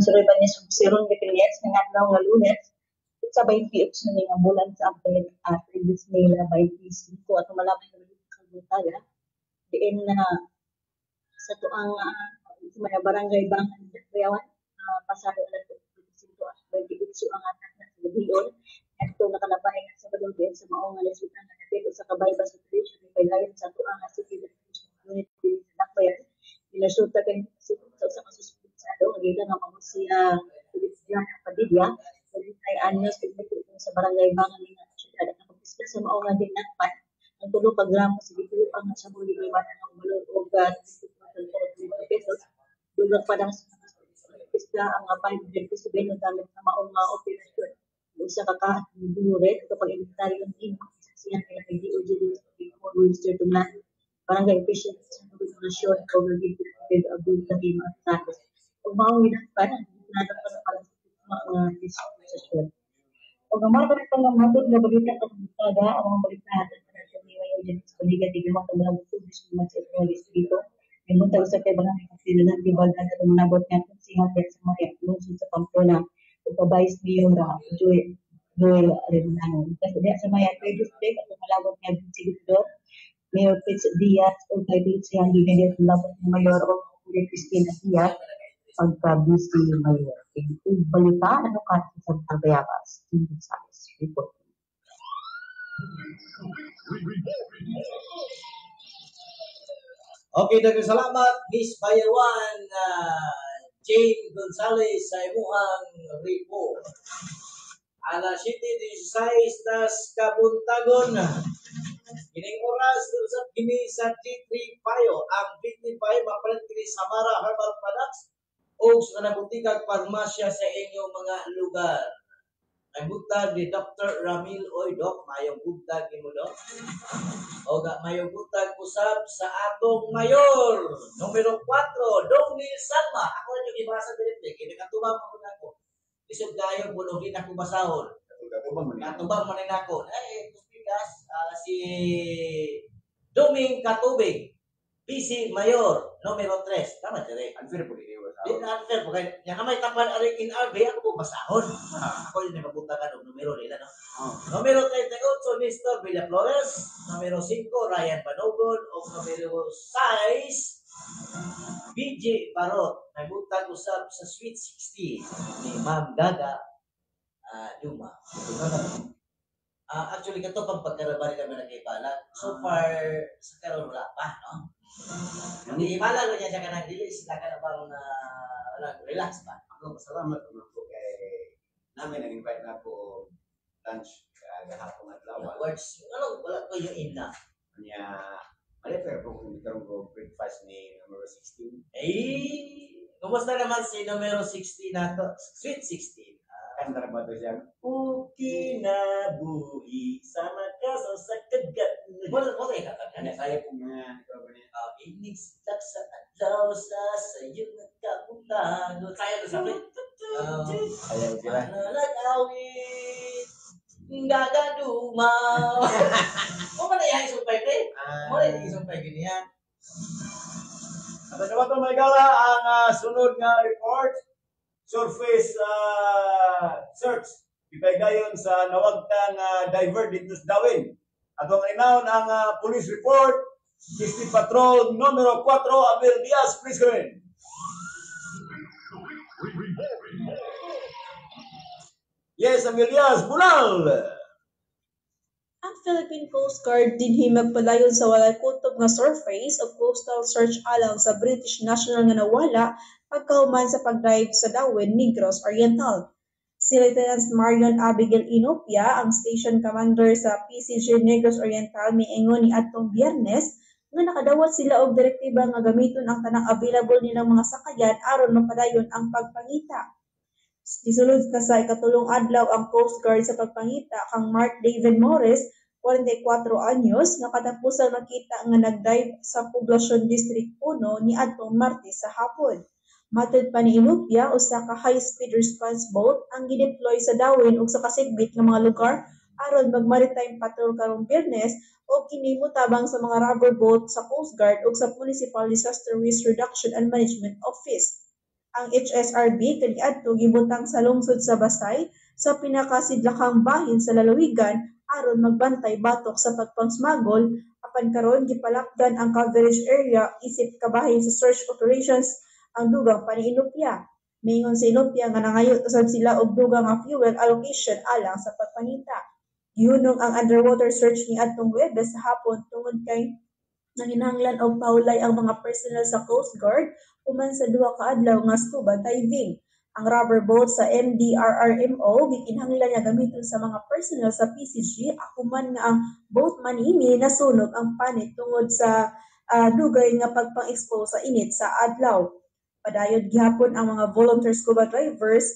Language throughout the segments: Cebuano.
Sir Ibanez ug si Ron Gutierrez nga adlaw nga Lunes sa 28 na nga bulan sa Abril at 2025 at malapit na sa diin na sa tuang sa mga barangay Bangan, Bayawan, pasado alas 5 at 28 ang anak na sa gabion adto nakalabay nga sa balong diin sa mao nga resulta nga napito sa kabaybas operation ni sa tuang nga city community sa Dakbayan. Resulta kay sa usa ka suspensado nga giila nga mao si Felix John Padilla, 39 anyos, sa barangay Bangan nga syudad. Nakumpiska sa mao nga dinakpan ang 3 ka gramo sa gituyuan nga shabu nga balor og 24 pesos. Dugang pa ang kumpiska ang 500 peso gamit sa maong nga operasyon. Usa ka kahat ng kapag inventaryo ni saksihan kay DOJ Webster Tumlan, barangay official sa gobernasyon o Pedro Abdul Karim Santos. Ug maong ginakpan ang pa sa mga diskusyon. Ug ang mga balita nga matod nga balita kabutada ang mga balita sa ngayon sa Liga Tigawang Tamulang Tubis sa sa distrito. May buntag sa kay barangay Kapilan di Bagdad at manabot nga konsehal sa Maria lungsod sa Pamplona ug ka Vice Mayor Joel Arellano. Kasi diha sa Maya District at malabot nga Vice Mayor Fitz Diaz o kay Konsehal Brigadier malabot nga Mayor o Cristina Diaz pagka Vice Mayor. Ug balita ano ka sa Bayabas. Kim Gonzales report. Okay, daghang salamat Miss Bayawan, Jane Gonzales sa imuhang report. Alas 7:16 tas kabuntagon. Kining oras usap kini sa T3 Payo. Ang T3 Payo mapalit kini sa Samara Herbal Products o sa kanang butikag parmasya sa inyong mga lugar. Ay buntag ni Dr. Ramil. Oy Doc, mayong buntag nimo, Doc. O ga mayong buntag usab sa atong mayor numero 4, Dong Neil Salma. Ako na yung ibasa directly kay nakatubang man ko nako. Lisod kayo puno di na ko basahon. Katubang man. Katubang man nako. Ay, kuspikas si Doming Katubig, PC Mayor numero 3. Tama dire. Unfair po gini. Di na unfair po kay nya may tapan aring NRB ako po basahon. Ako yung nakabutangan og numero nila, no. Oh. Numero 38, Nestor Villaflores. Numero 5, Ryan Manogon. O numero 6, BJ Barot. May buntag usab sa Sweet 60 ni Ma'am Gaga Duma. Actually, kato pang pagkarabari kami nag-ibala. So far, sa karon wala pa, no? Hindi ibala ko niya siya kanang dili sila ka na bang wala, relax pa. Ako pasalamat naman po kay namin nag-invite na po lunch gahapon adlaw. Words, ano, wala ko yung ina. Nya mali pero kung karon ko breakfast ni number 16. Eh, kumusta naman si numero 16 nato? Sweet 16. Kanta ba to siya? Ukinabuhi sama ka sa kagat. Wala mo tayo kakanta. Nya saya po mga ikaw ba niya? Inig sa adlaw sa sayong nagkapuntahan. Saya to sabi. Saya ko sila. Nalagawit, gagaduma. O man ay sumpay pre. Mo na isumpay giniyan. At ang kabato may gala ang sunod nga report, surface search ipaygayon sa nawagtang diver dito sa Dawin. Atong renown ang police report, District Patrol numero 4, Abel Diaz, please come in. Yes, Abel Diaz, Bunal! Ang Philippine Coast Guard dinhi magpadayon sa walay kutob nga surface o coastal search alang sa British national nga nawala pagkahuman sa pagdive sa Dawin, Negros Oriental. Si Lieutenant Marion Abigail Inopia, ang station commander sa PCG Negros Oriental, miingon niadtong Biyernes nga nakadawat sila og direktiba nga gamiton ang tanang available nilang mga sakayan aron mapadayon ang pagpangita. Gisulod na sa ikatulong adlaw ang Coast Guard sa pagpangita kang Mark David Morris, 44 anyos, nga katapusan makita nga nagdive sa Poblacion District 1 niadtong Martes sa hapon. Matod pa ni Inupia, usa ka high-speed response boat ang gideploy sa Dawin ug sa kasigbit nga mga lugar aron mag-maritime patrol karong Biyernes ug kini motabang sa mga rubber boat sa Coast Guard ug sa Municipal Disaster Risk Reduction and Management Office. Ang HSRB kaniadto gibutang sa lungsod sa Basay sa pinakasidlakang bahin sa lalawigan aron magbantay batok sa pagpangsmagol, apan karon gipalapdan ang coverage area isip kabahin sa search operations ang dugang pa ni Inopia. Miingon si Inopia nga nangayo usab sila og dugang nga fuel allocation alang sa pagpangita. Gihunong ang underwater search niadtong Huwebes sa hapon tungod kay nanginahanglan og pahulay ang mga personnel sa Coast Guard human sa duha ka adlaw nga scuba diving. Ang rubber boat sa MDRRMO gikinahanglan nga gamiton sa mga personnel sa PCG human nga ang boatman niini nasunog ang panit tungod sa dugay nga pagpang-expose sa init sa adlaw. Padayon gihapon ang mga volunteer scuba divers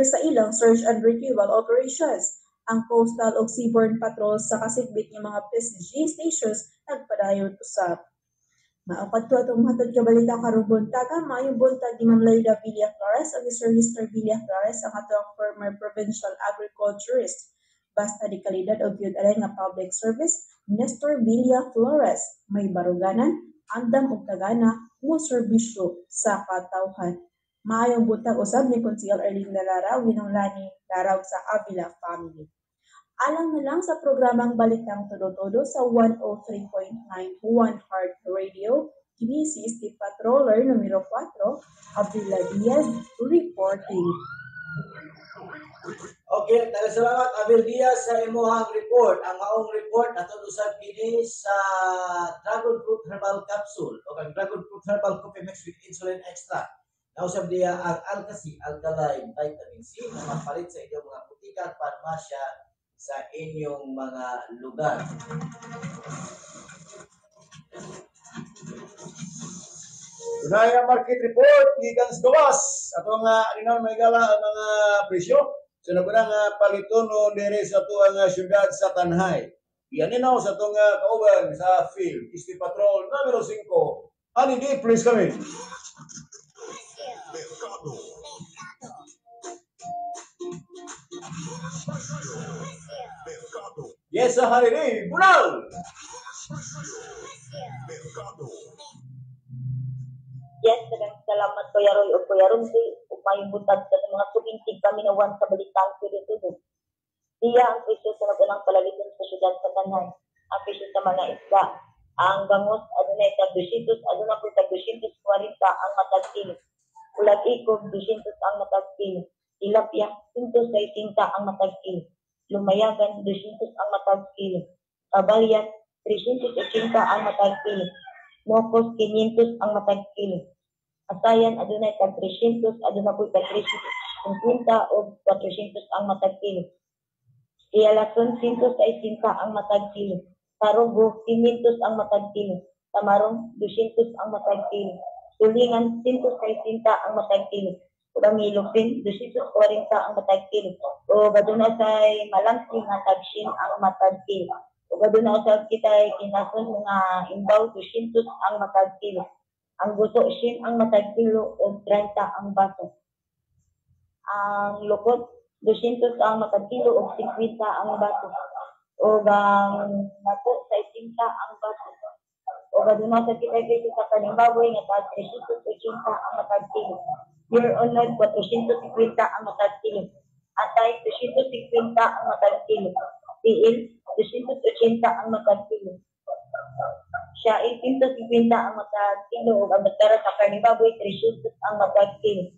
sa ilang search and retrieval operations. Ang coastal ug seaborne patrol sa kasigbit nga mga PCG stations nagpadayon usab. Mao kadto atong mahatod ka balita karong buntaga. Maayong buntag ni Ma'am Laida Villaflores ug ni Sir Mr. Villaflores, ang atoang former provincial agriculturist. Basta di kalidad og gyud alay nga public service, Nestor Villaflores, may baruganan, andam og tagana mo serbisyo sa katawhan. Maayong buntag usab ni Konsehal Erlinda Lara, Ginong Lani Laraw sa Avila family. Alang na lang sa programang Balitang Todo-Todo sa 103.9 One Heart Radio, kini si Steve Patroller numero 4, Avila Diaz reporting. Okay, daghang salamat, Abel Diaz, sa imuhang report. Ang maong report natod usab kini sa Dragon Fruit Herbal Capsule o ang Dragon Fruit Herbal Coffee Mix with Insulin Extra. Nausab diya ang Alka-C Alkaline Vitamin C na mapalit sa inyong mga butika at parmasya sa inyong mga lugar. Dunay ang market report gikan sa gawas. Ato nga alinaw may gala ang mga presyo sa naguna nga palitono diri sa atuang syudad sa Tanay. Ianinaw sa atong kauban sa field, Easy Patrol numero 5. Ani di please kami. Yes, sa Hariri, Bunal! Yes, daghang salamat Kuya Roy ug Kuya Rumpi ug maayong buntag sa mga sumintig paminawan sa Balitang Todo-Todo. Diya ang presyo sa nag-unang palaliton sa syudad sa Tanay. Ang presyo sa mga isda, ang bangos adunay tag 200, aduna po tag 240 ang matag kilo. Ulag ikog 200 ang matag kilo. Tilapia 160 ang matag kilo. Lumayagan 200 ang matag kilo. Kabalyan 380 ang matag kilo. Nokos 500 ang matag kilo. Asayan adunay tag 300, aduna po tag 350 o 400 ang matag kilo. Iyalason 160 ang matag kilo. Tarugo 500 ang matag kilo. Tamarong 200 ang matag kilo. Tulingan 160 ang matag kilo. Ug ang hilupin 240 ang matag kilo. O aduna say malamsi nga tag 100 ang matag kilo. Ug aduna usab kitay kinason nga imbaw 200 ang matag kilo. Ang guso 100 ang matag kilo ug 30 ang baso. Ang lukot 200 ang matag kilo ug 50 ang baso. Ug ang nato 60 ang baso. Ug aduna sa kitay presyo sa kaning baboy nga tag 380 ang matag kilo. Year on note 450 ang matag kilo. Atay 250 ang matag kilo. Tiil 280 ang matag kilo. Siya 150 ang matag kilo ug ang batara sa karning baboy 300 ang matag kilo.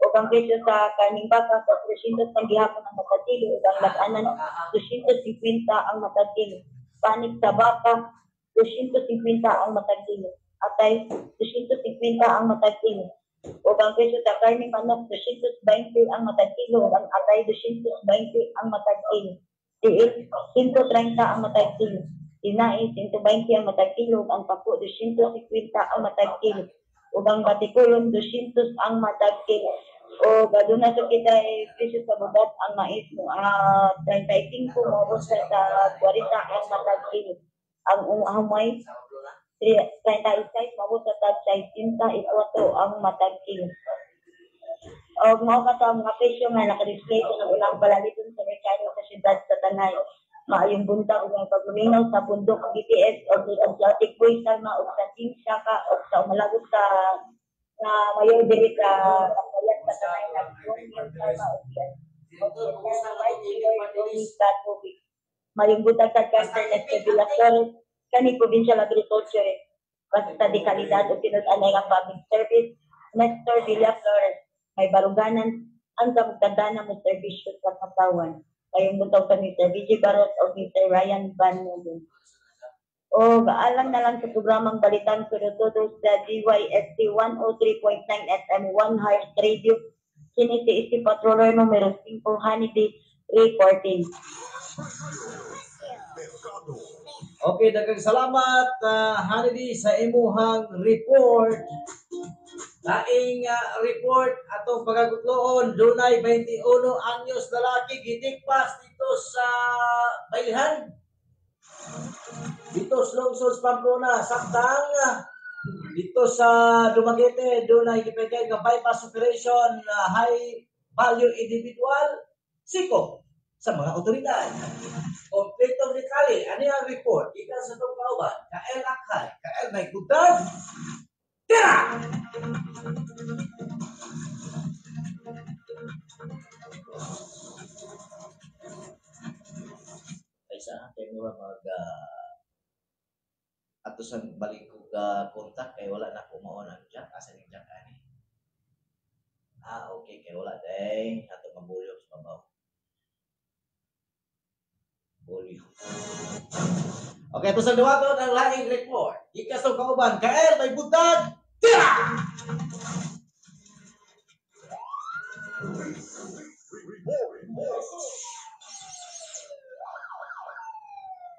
Ug ang presyo sa karning baka 400 ang gihapon ang matag kilo ug ang lakanan 250 ang matag kilo. Panik sa baka 250 ang matag kilo. Atay 250 ang matag kilo. Ug ang presyo sa karning manok 220 ang matag kilo ug ang atay 220 ang matag kilo. Tiil 130 ang matag kilo. Tinai 120 ang matag kilo ug ang pako 250 ang matag kilo. Ug ang batikulon 200 ang matag kilo. O aduna sa kita presyo sa bugat ang mais mo 35 moabot sa 40 ang matag kilo. Ang humay 36 moabot sa tag 64 ang matag kilo. Og mao ka ang mga presyo nga naka-display sa unang palaliton sa merkado sa syudad sa Tanay. Maayong buntag ug ang pagluminaw sa bundok BTS og ang Celtic Boy Salma og sa Team Shaka og sa umalagot sa nga mayor diri sa sa Kumusta Tanay ang Nagdong Epic Party List? Salma Ubian. Direktor, kumusta Vice ang atong Epic Mayor Party Tony List? Tatovic. Mayong buntag sa Basta Cancer Nestor Epic, Villaflores, kani Provincial Agriculture, basta di kalidad o tinud-anay nga public service, Nestor Villaflores, may baruganan ang kamugtandana mo serbisyo sa katawan. Mayong buntag sa Mr. VG Barot o Mr. Ryan Van Mugen. O alang na lang sa programang Balitang Todo sa DYST 103.9 FM 1 Heart Radio, kini si Isi Patroller numero 5, Honeybee reporting. Okay, daghang salamat Hanidi sa imuhang report. Laing report atong pagagutloon, dunay 21 anyos lalaki gitikpas dito sa Bailhan. Dito sa Lungsod sa Pamplona, samtang dito sa Dumaguete dunay gipegay nga bypass operation, high value individual sikop sa mga otoridad. Kompletong detalye, ano ang report? Gikan sa itong kauban, Kael Akhay, Kael may gutag, tira! Kaysa, kay mura mag ato sa balik ko ka kontak kay wala na ko maon ang jack, asa ning jack ani? Ah, okay, kay wala day ato mabulyog sa babaw. Volume. Okay, ito sa duwaton ang laing report. Gikan sa kauban, Kael may buntag, tira!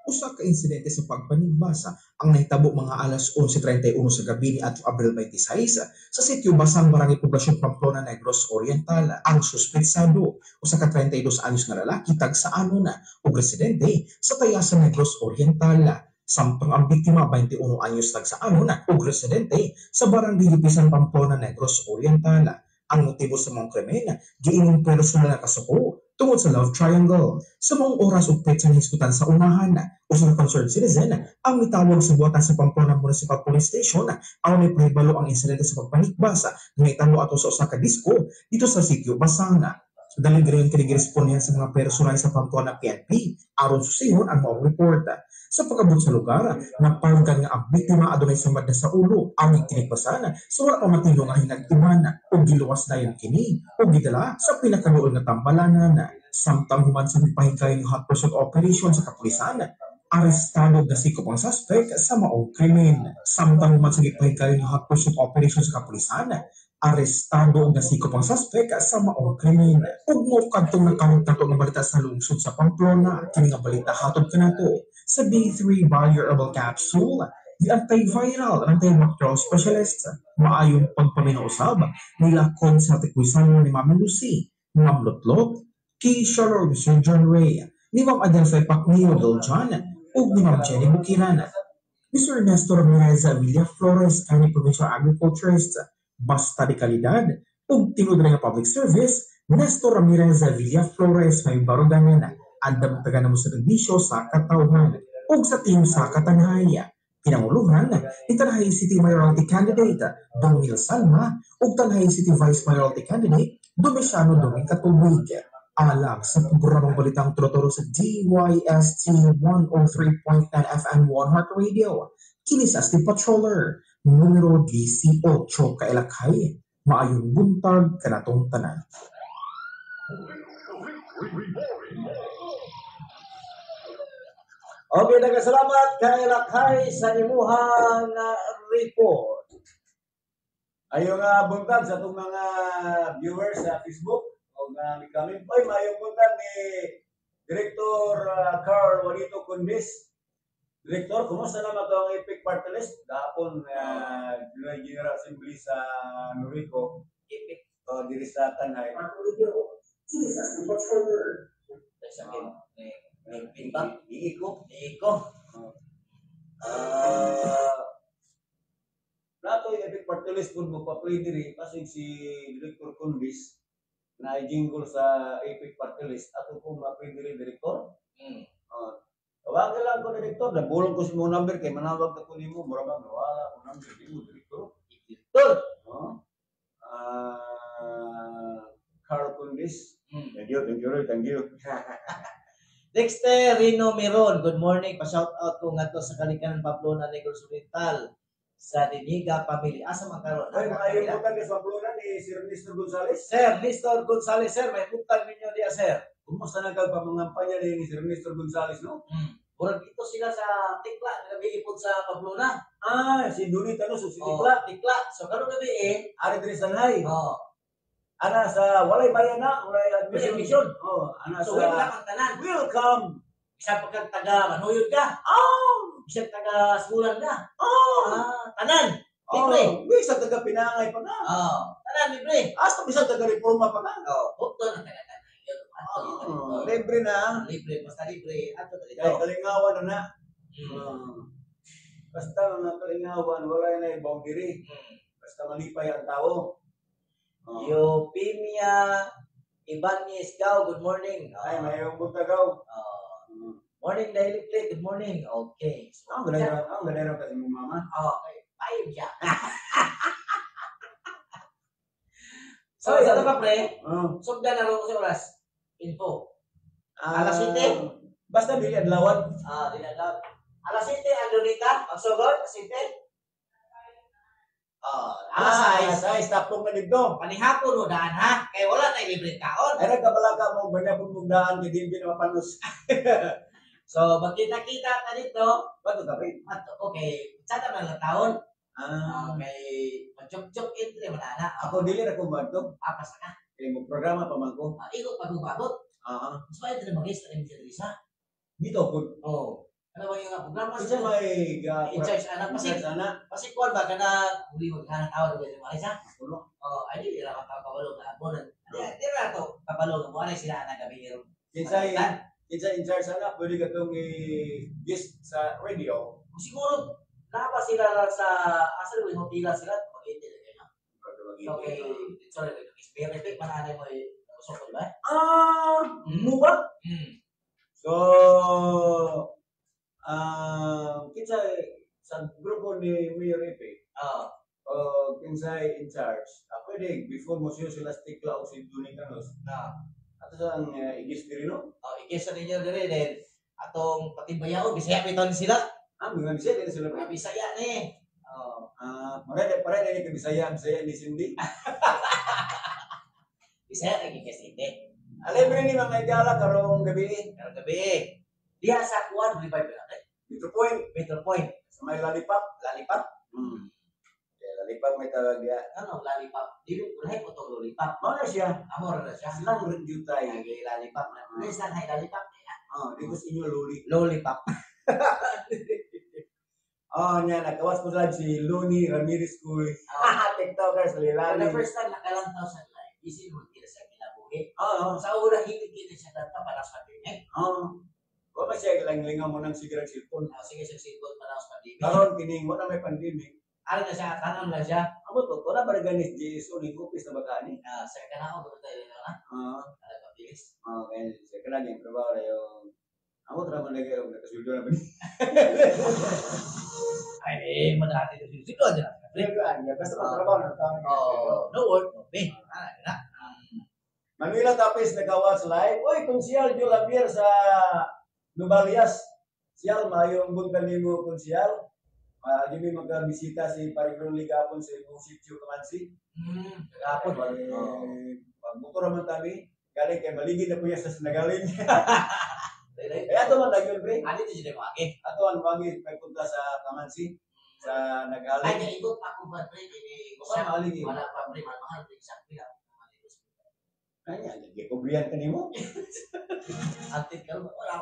Usa ka insidente sa pagpanigbasa ang nahitabo mga alas 11:31 sa gabi ni atong Abril 26 sa sitio Basang, Barangay Poblacion, Pamplona, Negros Oriental. Ang suspetsado, usa ka 32 anyos nga lalaki tag-saanon ug residente sa Tayasan, Negros Oriental. Samtang ang biktima, 21 anyos tag-saanon ug residente sa Barangay Yupisan, Pamplona, Negros Oriental. Ang motibo sa mga krimen, giingong personal na kasuko tungod sa love triangle. Sa maong oras ug petsa hisgutan sa unahan, usa ka concerned citizen ang mitawag sa buhatan sa Pamplona Municipal Police Station aron may pahibalo ang insidente sa pagpanikbas nga nahitabo ato sa usa ka disco dito sa sitio Basang. Dali girayon kini girespondihan sa mga personal sa Pamplona PNP aron susihon ang maong report. Sa pag-abot sa lugar, napalgan nga ang biktima adunay samad na sa ulo ang tinikbasan sa wala pa matino nga hinagtiman ug giluwas dayon kini ug gidala sa pinakaluol nga tambalanan. Samtang human sa mipahigayong hot pursuit operation sa kapulisan, arestado na sikop ang suspect sa maong krimen. Samtang human sa gipahigayong hot pursuit operation sa kapulisan, arestado og nasikop ang suspect sa maong krimen. Ug mo kadtong nakamot nato nga balita sa lungsod sa Pamplona, kini nga balita hatod kanato sa D3 Barrier Herbal Capsule, the antiviral and antibacterial specialist. Maayong pagpaminaw usab nila Consa Tikwisan ni Ma'am Lucy, Ma'am Lotlot, Keisha Lord, Sir John Ray, ni Ma'am Adelphi Pacneo Doljan, ug ni Ma'am Jenny Bukiran. Mr. Nestor Ramirez Villaflores, County Provincial Agriculturist, basta de kalidad ug tinud nga public service, Nestor Ramirez Villaflores may baruganan, andam taga mo sa serbisyo sa katawhan ug sa team sa Katanhay. Pinanguluhan ni Tanay City Mayoralty Candidate Dongil Salma ug Tanay City Vice Mayoralty Candidate Domiciano Doming Katubig. Alang sa programang Balitang Turo-Turo sa DYST 103.9 FM 1 Heart Radio. Kini sa Asti Patroller, numero 18 kailakay. Maayong buntag kanatong tanan. Okay, nagkasalamat kay Lakay sa imuhang report. Ayo nga buntag sa atong mga viewers sa Facebook o nga mikaming. Oy, maayong buntag ni Director Carl Juanito Condis. Director, kumusta naman ito ang Epic Party List? Gahapon, General Assembly sa Norico. Epic. Diri sa Tanay. Iiko. Iiko. Nato yung Epic Party List kung magpa-play diri, kasi si Director Condis na jingle sa Epic Party List. Ato kong ma-play diri, Director. Tawagan lang ko, Director. Nabulong ko si mo number kay manawag ka ko nimo. Mura bang nawala ko number nimo, Director. Director. Marcondes. Thank you, thank you, Roy, thank you. Dexter Rino Miron, good morning. Pa-shout out ko ngadto sa Kalikanan, Pamplona, Negros Oriental sa Diniga family. Asa man karon? Ay, maayo po sa Pamplona ni Sir Nestor Gonzales. Sir Nestor Gonzales, sir, may buntag ninyo diya, sir. Kumusta na kag pamangampanya ni Sir Nestor Gonzales, no? Murag dito sila sa Tikla, gabi ipod sa Pamplona. Ah, si Donita, no? So, si Oh, Tikla. Tikla. So karon gabi eh. Ari diri Sanhay. Oh. Ana sa walay bayan na, walay admission. Admission. Oh, ana So sa welcome ang tanan. Welcome. Bisan pa kang taga Manuyod ka. Oh, Bisan taga Sulan ka. oh. Ah, tanan. Libre. Oh, bisan taga Pinangay pa ka. Oh, tanan libre. Hasta bisan taga Reforma pa ka. Oh, bukto na taga tanan. Yun, ato, Oh, dito. libre na. Libre, basta libre. Ato dito. Kay kalingawan na na. Oh. Basta mga kalingawan, wala na boundary. Basta malipay ang tao. Oh. Eupemia Ibanez Gao, good morning. Ay, mayroong buntagaw. Oh, morning, Daily Click. Good morning. Okay. So, Ang ganero kasi mong mama. Okay. Ayun siya. So, Ay, sa ito pa, pre, Oh. sugdan na rin ko sa oras. Info. Ah, Alas 7? Basta dili adlawan. Ah, di na alam. Alas 7, ang Donita. Pagsugod, alas 7. Ah, alas 6. Alas 6, tapong na dito. Panihapon mo daan ha. Kay wala na libre kaon. Ay, nagkabalaka mo, banya pong mugdaan, kay Dimbi na mapanos. So, magkita-kita ka dito. Bato ka, pre? At, okay, sana man lang taon. Ah, Okay, mag-chok-chok entry man na. ako dili ra ko madto. Apas na ka. Kay mo programa pa man ko. Ah, igot pag-ubabot. Ah, Mas pa entry mag-guest na rin sa. dito ko. Oh. Ano ba yung programa Kasi may In charge anak in pasig. charge ana. Pasig kuan ba kana uli maghanap tawag ba yung Marisa? Kuno. Oh, ay di ra ka kabalo nga abo na. Di ra to kabalo nga mo sila ana gabi ro. Kinsay kinsa in charge ana, pwede ka tong i-guest sa radio. Siguro naa pa sila ra sa asa rin hotel sila mag-iti na kayo. Okay, sorry, may respect man anay mo eh, usok ko, di ba? Ah, mo ba? Hmm. So, kinsa sa grupo ni Mayor Epe, Ah, o kinsay in charge, pwede before mo siya sila stikla o si Duning Canos, na. ato sa ang i-guest diri no? Oh, i-guess ninyo diri then atong patimbayaon Bisaya bitaw ni sila. Ah, mga Bisaya din sila pre. Mga Bisaya ni. Oh, Ah, pare pare ni kay Bisaya, Bisaya ni Cindy. Bisaya kay i-guess hindi. Alibre ni mga igala karong gabi, Karong gabi. Diha sa kuan revive na pre. Metro Point Metro Point, sa may Lalipap. Lalipap. Kaya lalipap may tawag diya. Ano lalipap? Dili ulahi ko tong lollipop. Mao na siya. Amor na siya. Silang rin tayo. Lagi lalipap na. Minsan ay lalipap. Oh, di ko sa inyo luli. Lollipop. Oh, niya nakawas po live si Loni Ramirez Kuy. TikTokers For the lilani. first time nakalantaw sa live, isin mo kina sa kinabuhi. Oo. Sa una hindi kina siya lanta para sa pandemic. Oo. Wa ba siya lang lingaw mo ng sigarang cellphone. Ah, sige siya sipon para sa pandemic. Karon kining wa na may pandemic. Ari na siya, tanan na siya. Amo to, wala ba ganis GSO ni office na bagani? Ah, sa kanao ko tayo na na. Oo. Ala pabilis. Okay, sa kanang yung trabaho na yung amo trabaho na kayo nakasuldo na ba ni? Ay, eh, manati to siguro din. Basta magtrabaho na tao. Oh, no work, no pay. Ah, na. Manuela Tapis nagawas live. Oy, konsyal Joe Labier sa Nubalias. Siyal, maayong buntag nimo konsyal. Uh, di mi magkabisita si Paring Rolly gapon sa imong sitio Kamansi. Kagapon. Eh, pagmotor man tabi, galing kay maligid na po sa Sinagaling. Dili. Kaya ato man lagi pre. Ani to siya mo Ato ang wangi pagpunta sa Kamansi sa Ay, Nagaling. naigot ako ba pre ini Sa maligid. Wala pa pre, mahal pre sa pila. Kanya, gikubrihan ka nimo. Antit ka wala.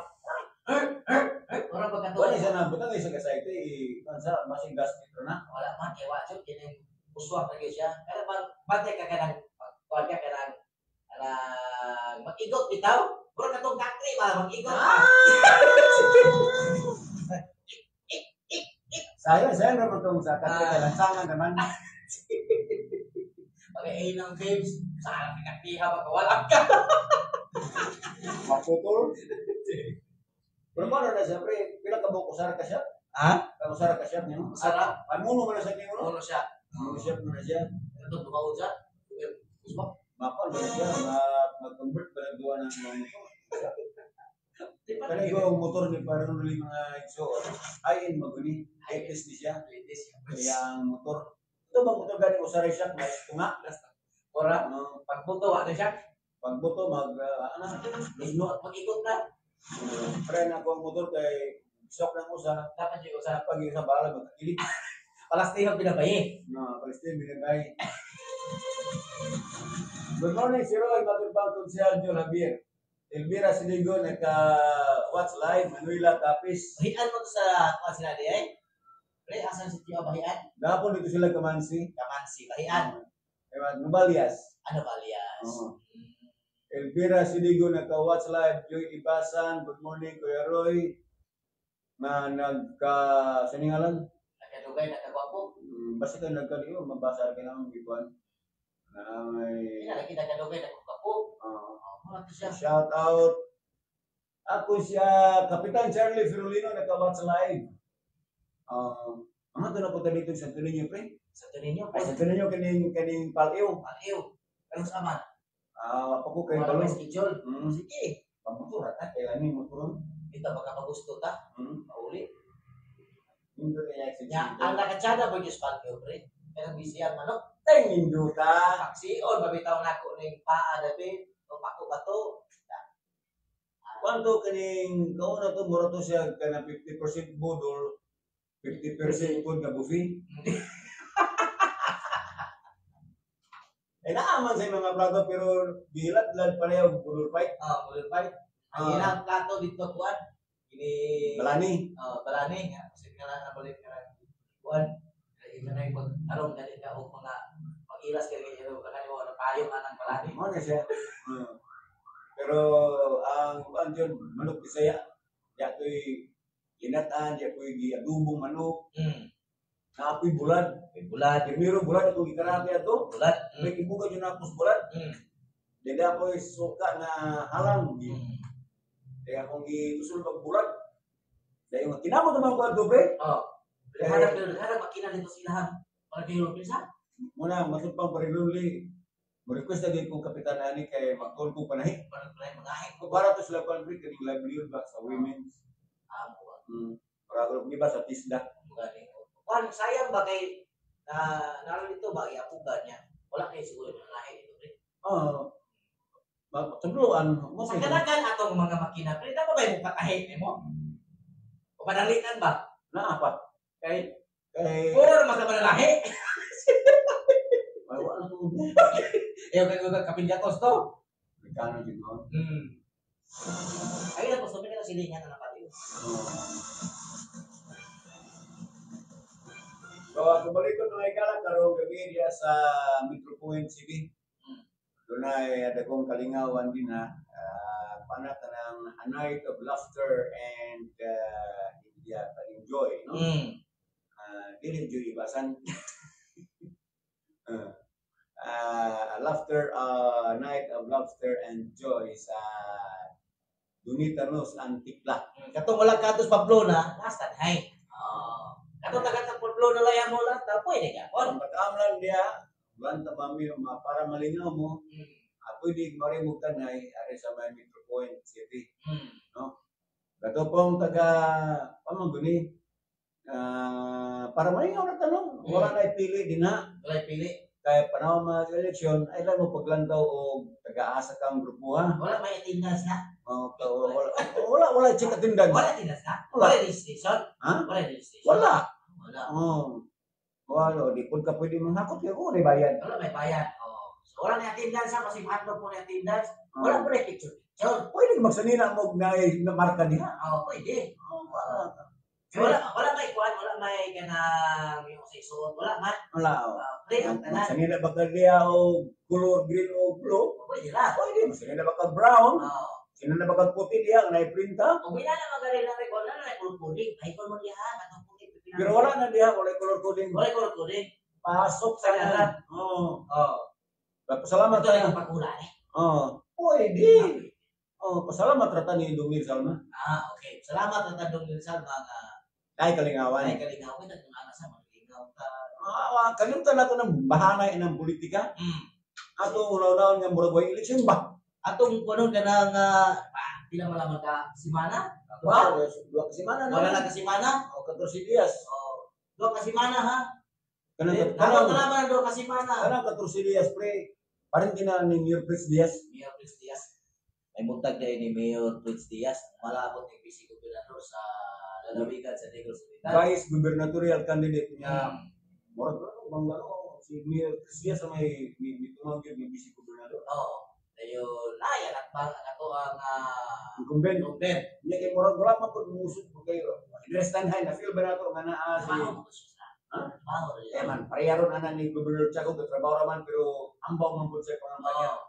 Wala ba ka Wala isa na butang isa ka sa ito eh, kansa masing gas metro na. Wala man kay wa jud kini uswak lagi siya. Pero bantay ka kanang kuan ka kanang kanang mag-igot bitaw. Murag katong country ba mag-igot. Sayang, sayang naman itong sa katre Ah. lansangan naman. Pag-ay ng babes, sana pinagtiha magkawala ka. Maputol. Pero paano na siya, pre? Pila ka buok usara ka siya? Ha? Usara ka siya niyo? Usara. Pamuno man na sa niyo, no? Ano siya? Ano siya, ano na siya? Ito dumaon siya. Uswak. Mapal ba siya mag-convert ba nagduwa ng mga motor. Di ba? Kani ko ang motor ni parang nuli mga igsoon. Ay in maguni. Latest ni siya. Latest. Kaya ang motor. Ito bang motor gani usaray siya mas tunga. Ora, No, pagbuto wa na siya. pagbuto mag ano, Mismo mag-ikot na. Pre na ako ang motor kay sok ng usa. Dapat yung usa. Pag isa bala magkakilig. Palastino binabayi. No, Palestine binabay. Good morning, si Roy Matulbang Konsehal Joel Javier. Elvira Siligo, naka-watch live, Manuela Tapis. Bahian mo to sa kuan sila di ay. Pre, asan si Tio Bahian? Gapon dito sila Kamansi. Kamansi, Bahian. Ewan, Nubalias. Ano ba, Lias? Oo. Elvira Siligo, naka-watch live, Joy Ibasan. Good morning, Kuya Roy. Na nagka... Siningalan? Nakadugay, nakagwapo. Basta kayo nagka-liyo, mabasa rin ang gikuan. Na may... Hindi na lagi nakadugay, nakagwapo. ah, Oh, mura to siya. Shout out. Ako siya, Kapitan Charlie Firulino, naka-watch live. Mga doon ako dito sa Santo Niño, pre. Sa Niño, Ay, Santo Niño, kaning paliw. Paliw. Pero sa man, Ah, pa ko kay wala balo. may schedule. Sige, Pamotor, ata, kailan ni motoron. dito baka magusto ta. Mauli. Indo kaya sa Nya, ang nakatsada ba Diyos Paliw, pre? Pero busy ang manok. Teng indo ta. Paksiyon, mabitaw na ako ning paa dabi. O pako ba to? Kwanto kaning kauna to mura to siya kana 50% budol, 50% pod nga buffet. Eh naaman sa mga plato pero gilat-lat pareho budol fight. Ah, budol fight. Ang Ah. ilang plato dito kuan. Ini Balani. Oh, balani nga kasi nga lang nabalik nga lang kuan. Ito na yung pagtarong dali ka og mga pag-ilas kay kay kani mo na payong anang balani. Mo na siya. Pero ang kuan jud manok Bisaya. Di to'y linatan, di ako'y giadubong manok, naapoy bulad. May bulad, Primero bulad ako gikarate ato. bulad. May kibuga jud ako sa bulad. Dili ako suka nga halang. Kaya akong giusul pag bulad. Dahil nga kinamot naman ko ato pre. Oh. Hanap hanap makina dito sila. Para kayo pisa. Muna matud pang parilunli. Mo request lagi kong kapitan ani kay magtuon kong panahi. Para para mga Kung para to sila pan pre kaning livelihood ba sa women's. Ah, mo. Para ko di ba sa tisda. Gani. Kuan sayang ba kay na naroon dito ba iapugan niya. Wala kay siguro ng lahi dito pre. Oh. Matudloan mo Sa kanakan atong mga makina pre, dapat ba yung patahi nimo? O padalitan ba? Naa pa. Kay Kay puro naman sa manalahi. ay wala ko. Ayaw kay kay kapin gatos to. Amerikano jud no. Ay na gusto na silingan na pati. So, balik ko mga igala karong gabi diya sa Metro Point City. Dunay dagkong kalingawan din ha. Pana kanang a night of laughter and India enjoy, no? Dili enjoy ibasan. Laughter, night of laughter and joy sa Dunitanos Antikla. Katong wala katos Pamplona, nasta hay. Oh. Katong taga sa Pamplona lang mo lang ta pwede ka. Ang pag-amlan diya, bulan ta mami para malingaw mo, pwede mari mo tanay ari sa may Metro Point City. Kato pong taga pamanguni para malingaw na tanong, wala na pili din ha. Wala pili. Kaya panahon mga eleksyon, ay lang mo paglantaw o taga-asa kang grupo ha. Wala may attendance na. O, wala, wala, wala check attendance. Wala attendance na. Wala. Wala registration. Ha? Wala registration. Wala. Wala. Oh. Wala, di pud ka pwede manghakot kay ko bayad. Wala may bayad. Oh. So wala na attendance ha, kasi handog po na attendance. Wala po na picture. Picture. Pwede ka magsanina mo na na marka diha. Oh, pwede. Oh, wala. Wala wala may kuan, wala may kanang yung sa isuot, wala man. Wala. Oh. Pre, ang tanan. Magsanina ba ka diha og color green o blue? Pwede ra. Pwede, magsanina ba ka brown? Oh. Sanina ba ka puti diha nga naiprinta? Kung wala na magari na wala na color coding. Ay ko mo diha katong coding. Pero wala na diha, wala color coding. Wala color coding. Pasok sa Tanan. Oo. Oh. Pasalamat Ito tayo. yung pagula eh. Oo. Pwede. Oh, pasalamat rata ni Dungil Salma. Ah, okay. Salamat at Dong Rizal mga Ay kalingawan. ay kalingaw kita kung ana sa mga lingaw ta. Ah, kalimutan nato ng bahanay ng politika. Atong una-unaon nga murag way election ba? Atong kuno kanang pila man lang ka semana? Wa, duha ka semana na. Wala lang ka semana? O 14 dias. Oh, duha ka semana ha. Kanang Kanang kanang kanang man duha ka semana. kanang 14 dias pre. Parang kina ni Mayor Prince Diaz. Mayor Prince Diaz. May buntag dahil ni Mayor Prince Diaz. Malabot ni Vice Gobernador sa lalawigan sa Negros Oriental. Vice gubernatorial candidate niya. Murag ano bang ano si Mayor Prince Diaz sa may mitumang gyud ni Vice Gobernador. Oo. Dayon, ay, anak bang, anak ko ang Incumbent. incumbent. Niya kay murag wala man pud musod mo kayo. Andres Tanhay na feel ba nato nga naa si Trabaho ko siya sa. Ha? Trabaho rin. Eh man, pareha ron ana ni Gobernador Chaco katrabaho ra man pero ambaw man pud sa pangampanya. Oo.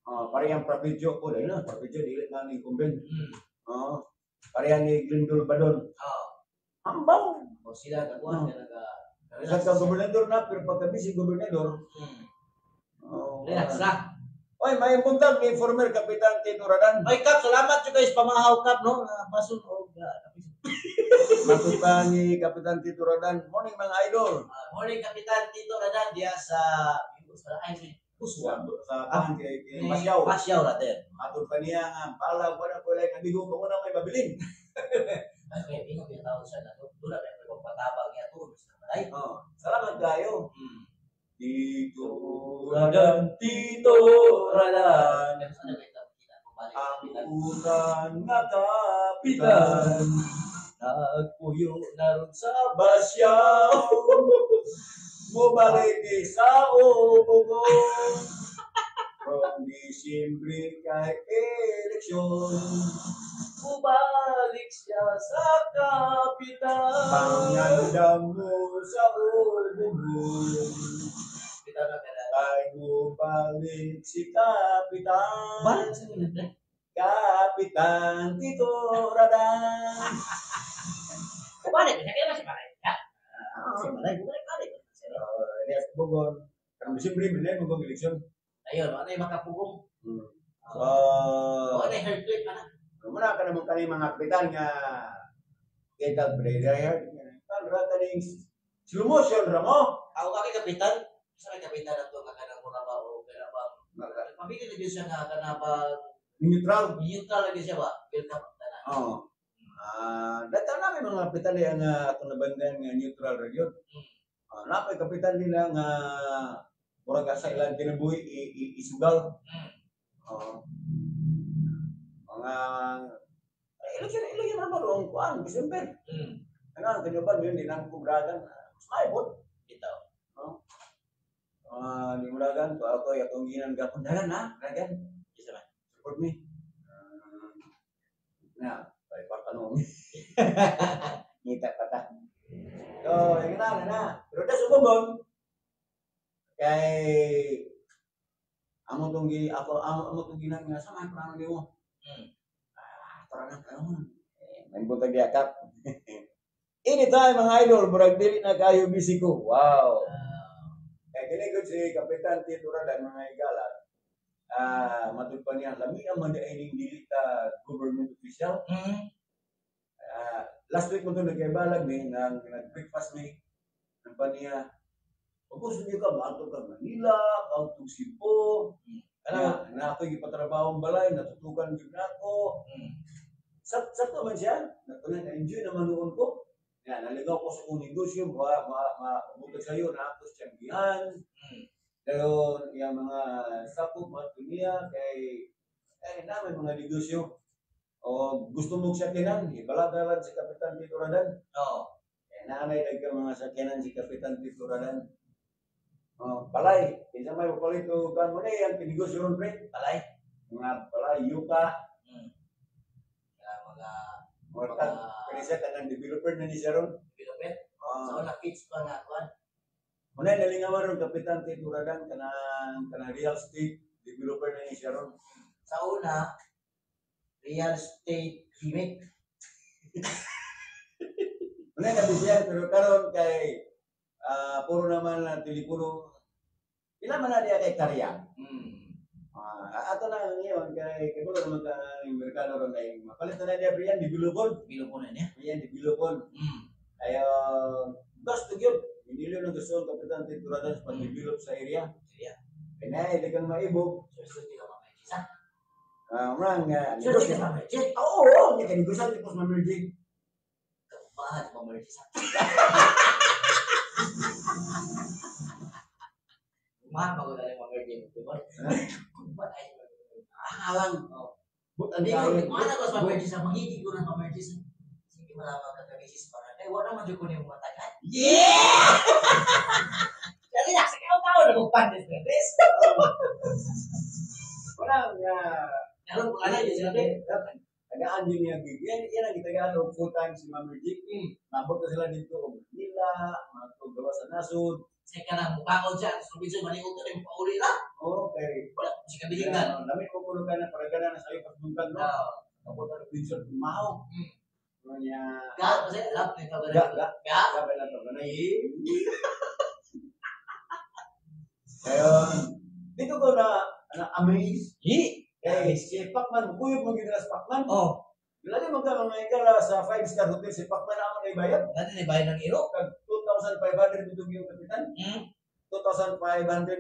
Ah, parehang Prapidyo po dahil na Prapidyo dili man ni incumbent. Oo. Pareha ni Glendol Badon. Oo. Ambaw. O sila, nagkuhan Oo. ka naga. Sa ka gobernador na pero pagka busy gobernador, oh, Relax lang. Oy, may buntag ni former Kapitan Tito Radan. Oy, Kap, salamat you guys. Pamahaw, Kap, no? Basun o Matuta ni Kapitan Tito Radan. Morning mga idol. Morning, Kapitan Tito Radan, diya sa ay, Sa Uswa. sa kuan kay Pasyaw. Pasyaw, rather. Matod pa niya nga bala ko na ko like amigo ko na may babilin. Ay, kaya bingo, pinatawag siya na. Doon na, may pagpatabang niya. Doon, sa balay. Oh, salamat kayo. Tito Radan, Tito Radan. Pero sana kita kita bumalik Ang Kapitan. utan nga kapitan Nagpuyo na ron sa Basyaw mubalik di sa ubugon from Disyembre kay eleksyon bumalik siya sa kapitan. pangandam mo sa ubugon Kapitan na kaya. kay mubalik si kapitan. Balik sa minute. Kapitan Tito Radan. Balik, kaya masih balik. Ya. Balik, balik, balik. Elias Bugon. Karong Disyembre man mo eleksyon. Ayun, ano yung makapugong? So, O, ano yung hair clip, ano? muna ka naman kani mga kapitan nga kita brother. Kan ra kaning slow motion ra mo. Ako ka kay kapitan, sa kay kapitan na to nga kanang mura ba o kana ba? Pabili na siya nga kana ba Neutral. neutral lagi siya ba? Welcome tanan. Oo. Data namin mga kapitan diya nga atong nabandayan nga neutral ra gyud. Napay kapitan nila nga murag sa ilang kinabuhi isugal. Oo. Mga eleksyon eleksyon na ba roon kuan December. Ano ang kanyo ba yun di na ko bragan. Mas maibot. Bitaw. Di mo dagan to ako atong ginan gapon dagan na, dagan. Isa ba? Support me. Na, bay patanong. Ngita pa ta. So, yung na na. Pero da subugon kay amo tong gi ako amo tong ginan nga sa may plano nimo. Tara na kayo. Eh, may buntag yakap. Anytime mga idol, murag dili na kayo busy ko. Wow. Kaya kini gud si Kapitan Tito Radan mga igala. Matud pa niya lami ang mga ining dili ta government official. Last week mo to nagkaibalag ni nang nag-breakfast ni nang pa niya Pag niyo ka, maadto ka Manila, kaugtog Cebu. Na, na ako gipatrabaho ang balay, natutukan gyud nako. Sakto man siya, natuloy na enjoy naman noon ko. Yan, naligaw ko sa kong negosyo, ma ma ma bukod sa iyo na ako sa tiyanggihan. Pero yung mga sakop mga niya kay eh na may mga negosyo. O gusto mo sakyanan, ibalagalan si Kapitan Tito Radan. Oo. Eh naanay nagka mga sakyanan si Kapitan Tito Radan. Oh, balay, kinsa may papalit og kan mo na yang pinegosyo ron pre. Balay. Mga balay yuka, Kaya mga mga tag kani siya kanang developer na ni siya ron. developer. Ah. Sa una kids pa nga kuan. Muna nalingawan ron Kapitan Tito Radan kanang kanang real estate developer na ni siya ron. Sa una real estate gimmick. Muna na siya pero karon kay puro naman na telepono. Pila man na diya kay karya. Ato na ngayon kay kay puro naman ka ang merkado ron kay mapalit na niya Brian developer. Bilupon na niya. Brian developer. Ayo gusto gyud. Minilo ng gusto ang Kapitan Tito Radan sa pag-develop sa area. Area. Kaya di kang maibog. Swerte ka, Ma'am Regis, ha? Ah, murang Swerte negosyo. ka, Ma'am Regis. Oo, oo, hindi ka negosyante po sa Ma'am Regis. Kapahan, Ma'am Regis, ha? Kumahan, maganda rin, Ma'am Regis. Di ba? Kumahan, ay, Ma'am Regis. Alang. Oo. But ang Hindi ko, kaya. kumahan ako sa Ma'am Regis, ha? Mangigig ko na, Ma'am Regis, ha? Sige, malamang ka kabisis para. Eh, wala man dyan ko na yung matagal. Yeah! Relax, ikaw tao na kung pandes na this. Wala nga. Karon ko na yun sila. Tagaan yun niya gig. Yan, yan ang gitagaan og full time si Ma'am Regis. Mabot na sila dito og Manila, matug gawa sa nasod. Sa ka na mukaon siya, sa Robinson maniud na yung pauli na. Oo, kay Wala, sa kabilingan. Lamit ko kuno ka na para gana na sa iyo pagbuntag no. Tapos ang Robinson mahaw. Ano niya? Ga, kasi love na ito. Ga, ga. Ga. Ga ba lang to ganay. Ayun. Dito ko na na amaze. Hi. Kay si Pacman, kuyog mo gyud na si Pacman. Oh, Lagi mo ka mga igala sa 5-star hotel si Pacman amo na ibayad. natin ni bayan ng iro. Kag 2,500 dito yung kapitan. 2,500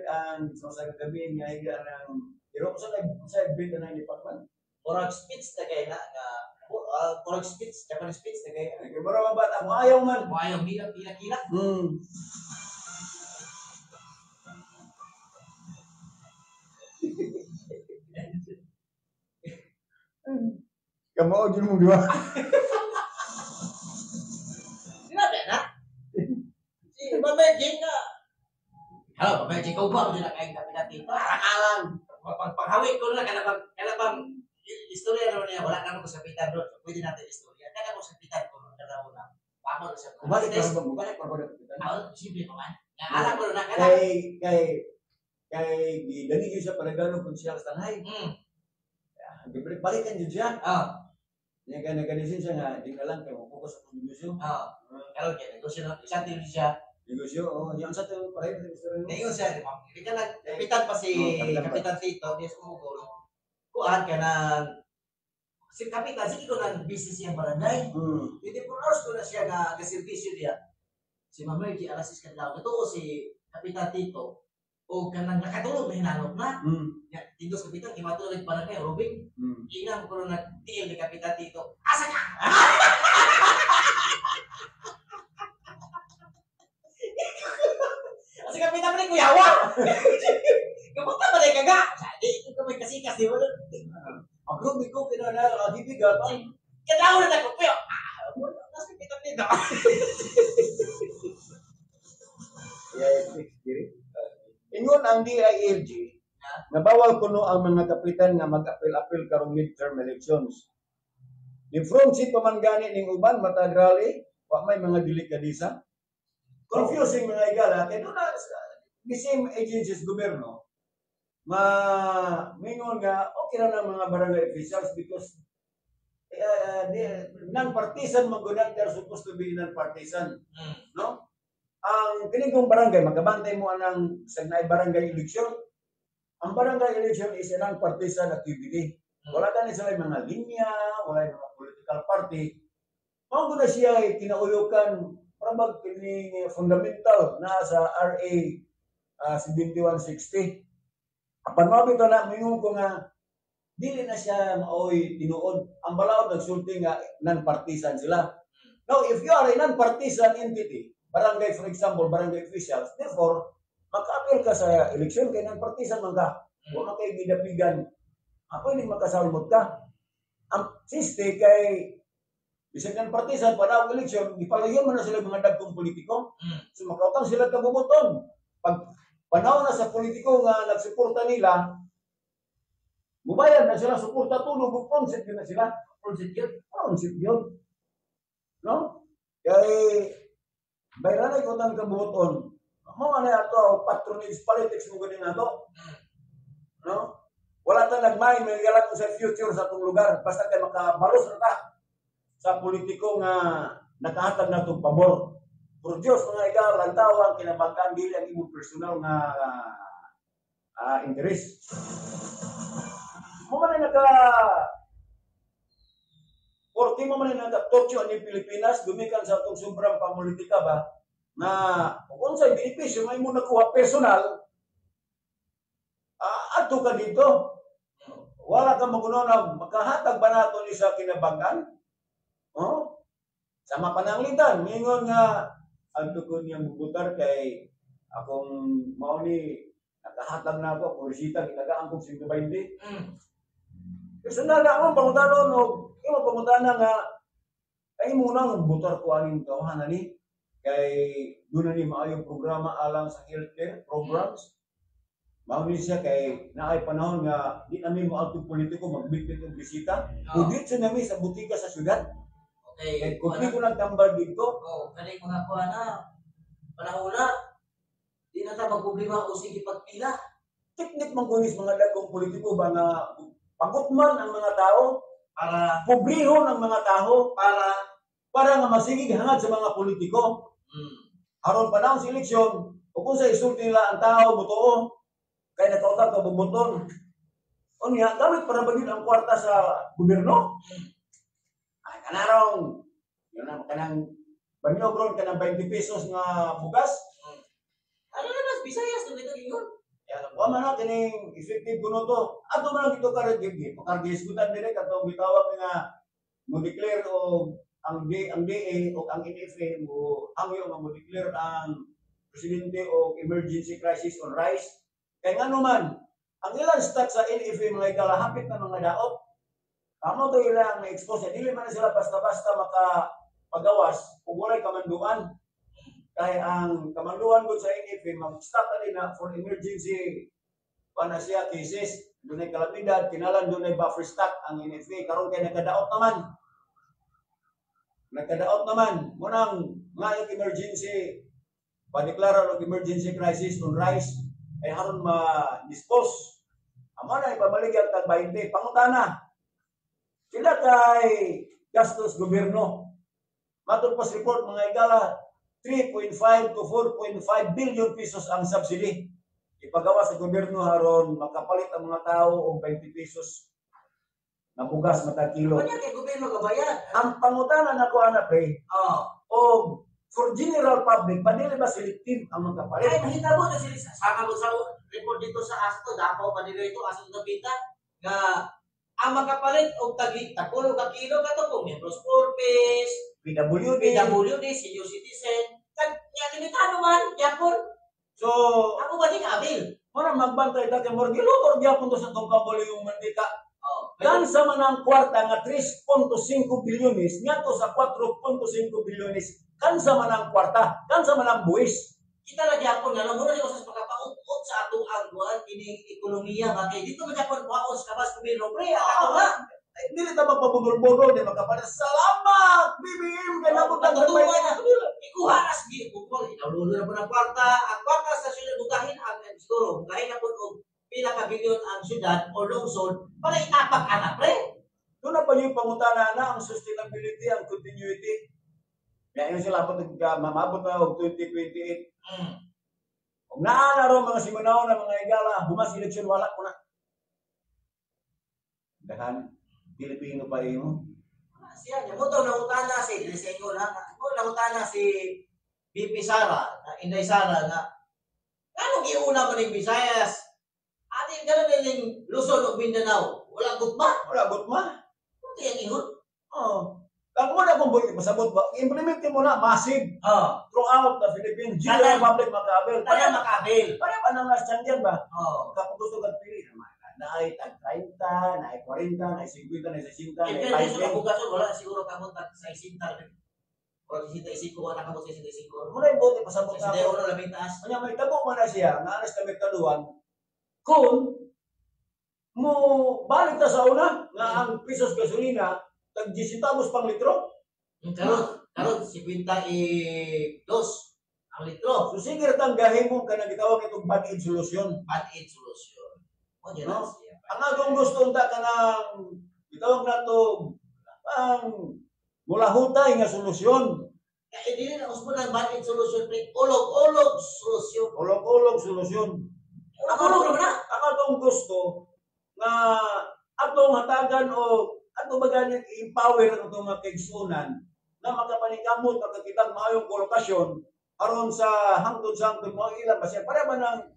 ang sa gabi nga higa ng iro sa sa bid na ni Pacman. Murag speech na kay na nga murag speech, Japanese speech na kay. Ay, kay mura ba bata mo ayaw man. Maayo mila pila kila. Kamao jud mo diwa. Sinabi na. Si Ma'am Jing nga. Hello, Ma'am Jing, ikaw ba? Hindi na kayong kapitan dito. Alang. Paghawin ko na, kana bang istorya naman niya, wala naman ko sa kapitan doon. So, pwede natin istorya. Kana ko sa kapitan ko, kana ko na. Pamo na siya. Balik pa ba mo? Balik pa ba kapitan? Ah, simple pa man. Alam ko na, kana. Kay gidali gyud siya paragano kung siya sa Tanay. Balikan jud siya. Niya kay naganisin siya nga di na lang kay mo focus sa negosyo. Karon kay negosyo na, isang team siya. Negosyo, oh, yang sa to pareho sa istorya. Ningon siya, di ba? Di ka lang, kapitan pa si Oh, kapitan pa. Kapitan Tito, di sa umugol. Kuan ka ng si Kapitan, sige ko ng business niyang barangay. 24 hours ko na siya nga kaservisyo niya. Si Ma'am Mergy, alas 6 kadlaw. Katuo si Kapitan Tito, o kanang nakatulog na hinanop na. Ya, Tindos Kapitan, imatulog ng barangay, Robin. Inang ko na nagtiil ni Kapitan Tito. Asa ka? Asa Kapitan pa rin, kuyawa! Kapunta ba rin kaga? Di ko may kasikas, di ba? Ang grubi ko, kinala, kagibigan. Kailangan na ako, pero, wala na si Kapitan Tito. Ingon ang DILG, nga bawal kuno ang mga kapitan nga mag-apil-apil karong midterm elections. Ni front seat pa man gani ning uban matag rally, wa may mga dili kadisa. Confusing mga igala kay doon na the same agencies gobyerno ma mingon nga okay ra ng mga barangay officials because non-partisan man gud, they're supposed to be non-partisan, no? Ang kining barangay magabantay mo anang sa naay barangay election. Ang barangay election is a non-partisan activity. Wala gani sila mga linya, wala yung mga political party. Mao gud na siya ay kinauyukan para bag kining fundamental na sa RA 7160. Apan mao bitaw na mingon ko nga dili na siya maoy tinuod. Ang balaod nagsulti nga non-partisan sila. Now, if you are a non-partisan entity, barangay for example, barangay officials, therefore, maka-appeal ka sa eleksyon kay non-partisan man ka. Wa man kay gidapigan. Ako hindi makasalmot ka. Ang siste kay bisag non-partisan pa eleksyon, gipalayon man na sila mga dagkong politiko. So makautang sila kabubuton. Pag panahon na sa politiko nga nagsuporta nila, mubayad na sila suporta tulog ug konset yun na sila. Konset yun? Konset yun. No? Kay bayran ay utang kabubuton. Mao na ato patronage politics mo gani nato. No? Wala ta nagmay may galat sa future sa atong lugar basta kay makabalos na ta sa politiko nga nakahatag natong pabor. Pero Dios mga igal, ang tao ang kinabagaan dili ang imong personal nga interest. Mo man ay naka Porti mo man ay naka-torture ang Pilipinas gumikan sa atong sobrang pamulitika ba na kung unsay benepisyo nga imo nakuha personal Adto ka dito. Wala ka magunaw makahatag ba nato ni sa kinabagan? Oh? Sa mapananglitan, mingon nga ang tukod niyang bubutar kay akong mao ni nakahatag na ako, akong resita, gitagaan kong 120. Personal na akong pangutanon o imo pangutana nga ay mo nang butar ko aning tawhana ni kay doon na ni maayong programa alang sa healthcare programs. Mao ni siya kay naay panahon nga di nami mo adto politiko magbitbit og bisita. Oh. Ug dito nami sa butika sa syudad. Okay. Kay kung di ko nagtambal dito, Oh, kaning mga kuha na panahon na di na ta magproblema o sige pagpila. Teknik man kunis mga dagkong politiko ba nga pagutman ang mga tao, Para pobrehon ang mga tao para para nga masigig hangad sa mga politiko. Aron panahon sa eleksyon, o kung sa isulti nila ang tao mutuo, kay nakautang ka bubuton. Unya, gamit para ba yun ang kwarta sa gobyerno? Ay, kanarong, yun na, kanang banyogron, kanang 20 pesos nga bugas. Ano na mas Visayas nung dito ingon? Yan, wa man na kining effective kuno to. Ato man lang dito karon gigi. Pakargisgutan dire katong gitawag nga mo declare og ang D, ang DA o ang NFA mo hangyo nga mo declare ang presidente og emergency crisis on rice. Kay ngano man ang ilang stock sa NFA mga igala hapit na mga daot. Amo to ilang na-expose, dili man na sila basta-basta maka pagawas ug walay kamanduan. Kay ang kamanduan gud sa NFA mag-stock na din na for emergency pa na siya cases. Dunay kalamidad, kinalan dunay buffer stock ang NFA karon kay nagkadaot naman. Nagkadaot naman mo nang ngayong emergency padeklara og emergency crisis on rice ay haron ma-dispose. Amo na ipabaligya tag 20 pangutana. Sila kay gastos gobyerno. Matod pa sa report mga igala, 3.5 to 4.5 billion pesos ang subsidy. Ipagawa sa gobyerno haron makapalit ang mga tao og 20 pesos na bugas matag kilo. Kanya kay gobyerno kabayad. Ang pangutana nako ana pre, og for general public, padili ba selective ang mga kapalit? Ay nahitabo na sila sa mo sa report dito sa Asto, Davao pa nila ito Asto Napita nga ang makapalit og tagi tapulo ka kilo kato kung membros purpose, PWD. PWD, senior citizen, tag nga limitado man yapon. So, Ako ba di kabil? mura magbantay ta kay murag gilutor gyapon to sa tong yung mantika. Oh. Kansa man ang kwarta nga 3.5 bilyones ngadto sa 4.5 bilyones. Kansa man ang kwarta, kansa man ang buwis. Kita ra gyapon nga mura ni usas makapaut-ut sa atong angguan kining ekonomiya ba kay dito man gyapon kwaon sa kabas gobyerno pre ato nga. Ay, dili ta magpabudol-budol, di magkapalit. Salamat, BBM! Kay nabot ang Katutuwa na. Ikuha na sige kung inawlulo na po ng kwarta, ang kwarta sa syudad bugahin ang siguro bugahin na po og pila ka bilyon ang syudad o lungsod para itapak ana pre. Doon na pa yung pangutana na ang sustainability, ang continuity. Kaya yun sila abot, mamabot na og 2028. Kung naa na ro mga simunaw na mga igala, humas eleksyon, wala ko na. Dahan, Pilipino pa imo. Siya niya mo to nangutana si Disenyo na mo nangutana si BP Sara, na Inday Sara na nganong giuna man ning Visayas? Ati ganun ning Luzon ug Mindanao, wala gugma. Wala gutma. Ano yang ingon? Oh. Ang muna kong buhay, pasabot ba? Implement mo na, massive. Throughout the Philippines, general public makaabel. Para makabil. Para pa nang last yan ba? Oh. Kapag gusto kang pili, naay tag 30, naay 40, naay 50, naay 60, naay In fairness sa 50. kabugason, wala siguro kamot tag 60. Wala 65, wala kamot 65. Muna yung bote, pasabot na ako. 61 labing taas. Kanya may tabo man na siya, nga alas kami kaluan, kung mo balik ta sa una, nga ang pesos gasolina, tag 10 centavos pang litro. Karon 52 ang litro. So sige tang gahin mo kanang gitawag itong bad-aid solution. Bad-aid solution. O yan No? na siya. Ang atong gusto unta kanang gitawag nato ang mulahutay nga solusyon. Kaya hindi na uspo ng bad-aid solution, pre. Ulog-ulog solusyon. Ulog-ulog solusyon. Ulog-ulog naman na. Ang atong gusto nga atong hatagan o ato ba gani empower ang atong mga kaigsunan na makapaningkamot makakitag maayong kolokasyon aron sa hangtod sa hangtod mo ilang ba siya para ba ng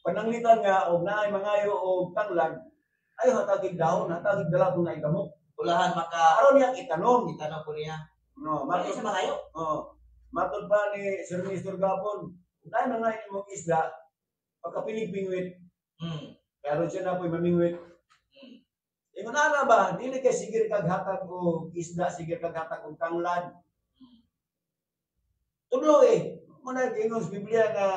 Pananglitan nga og naay mangayo og tanglad, ayo hatagig dahon, hatagig dala kung naikamot. Ulahan maka Aron niya itanom. Itanom po niya. No, Ano matod sa mangayo? Oh, matod pa ni Sir Minister Gapon, kung naay mangayo imong isda, pagkapinig pingwit, pero siya na po'y mamingwit. Ingon ana ba, dili kay sige kag hatag og isda, sige kag hatag og tanglad. Tudlo eh. Muna giingon sa Biblia nga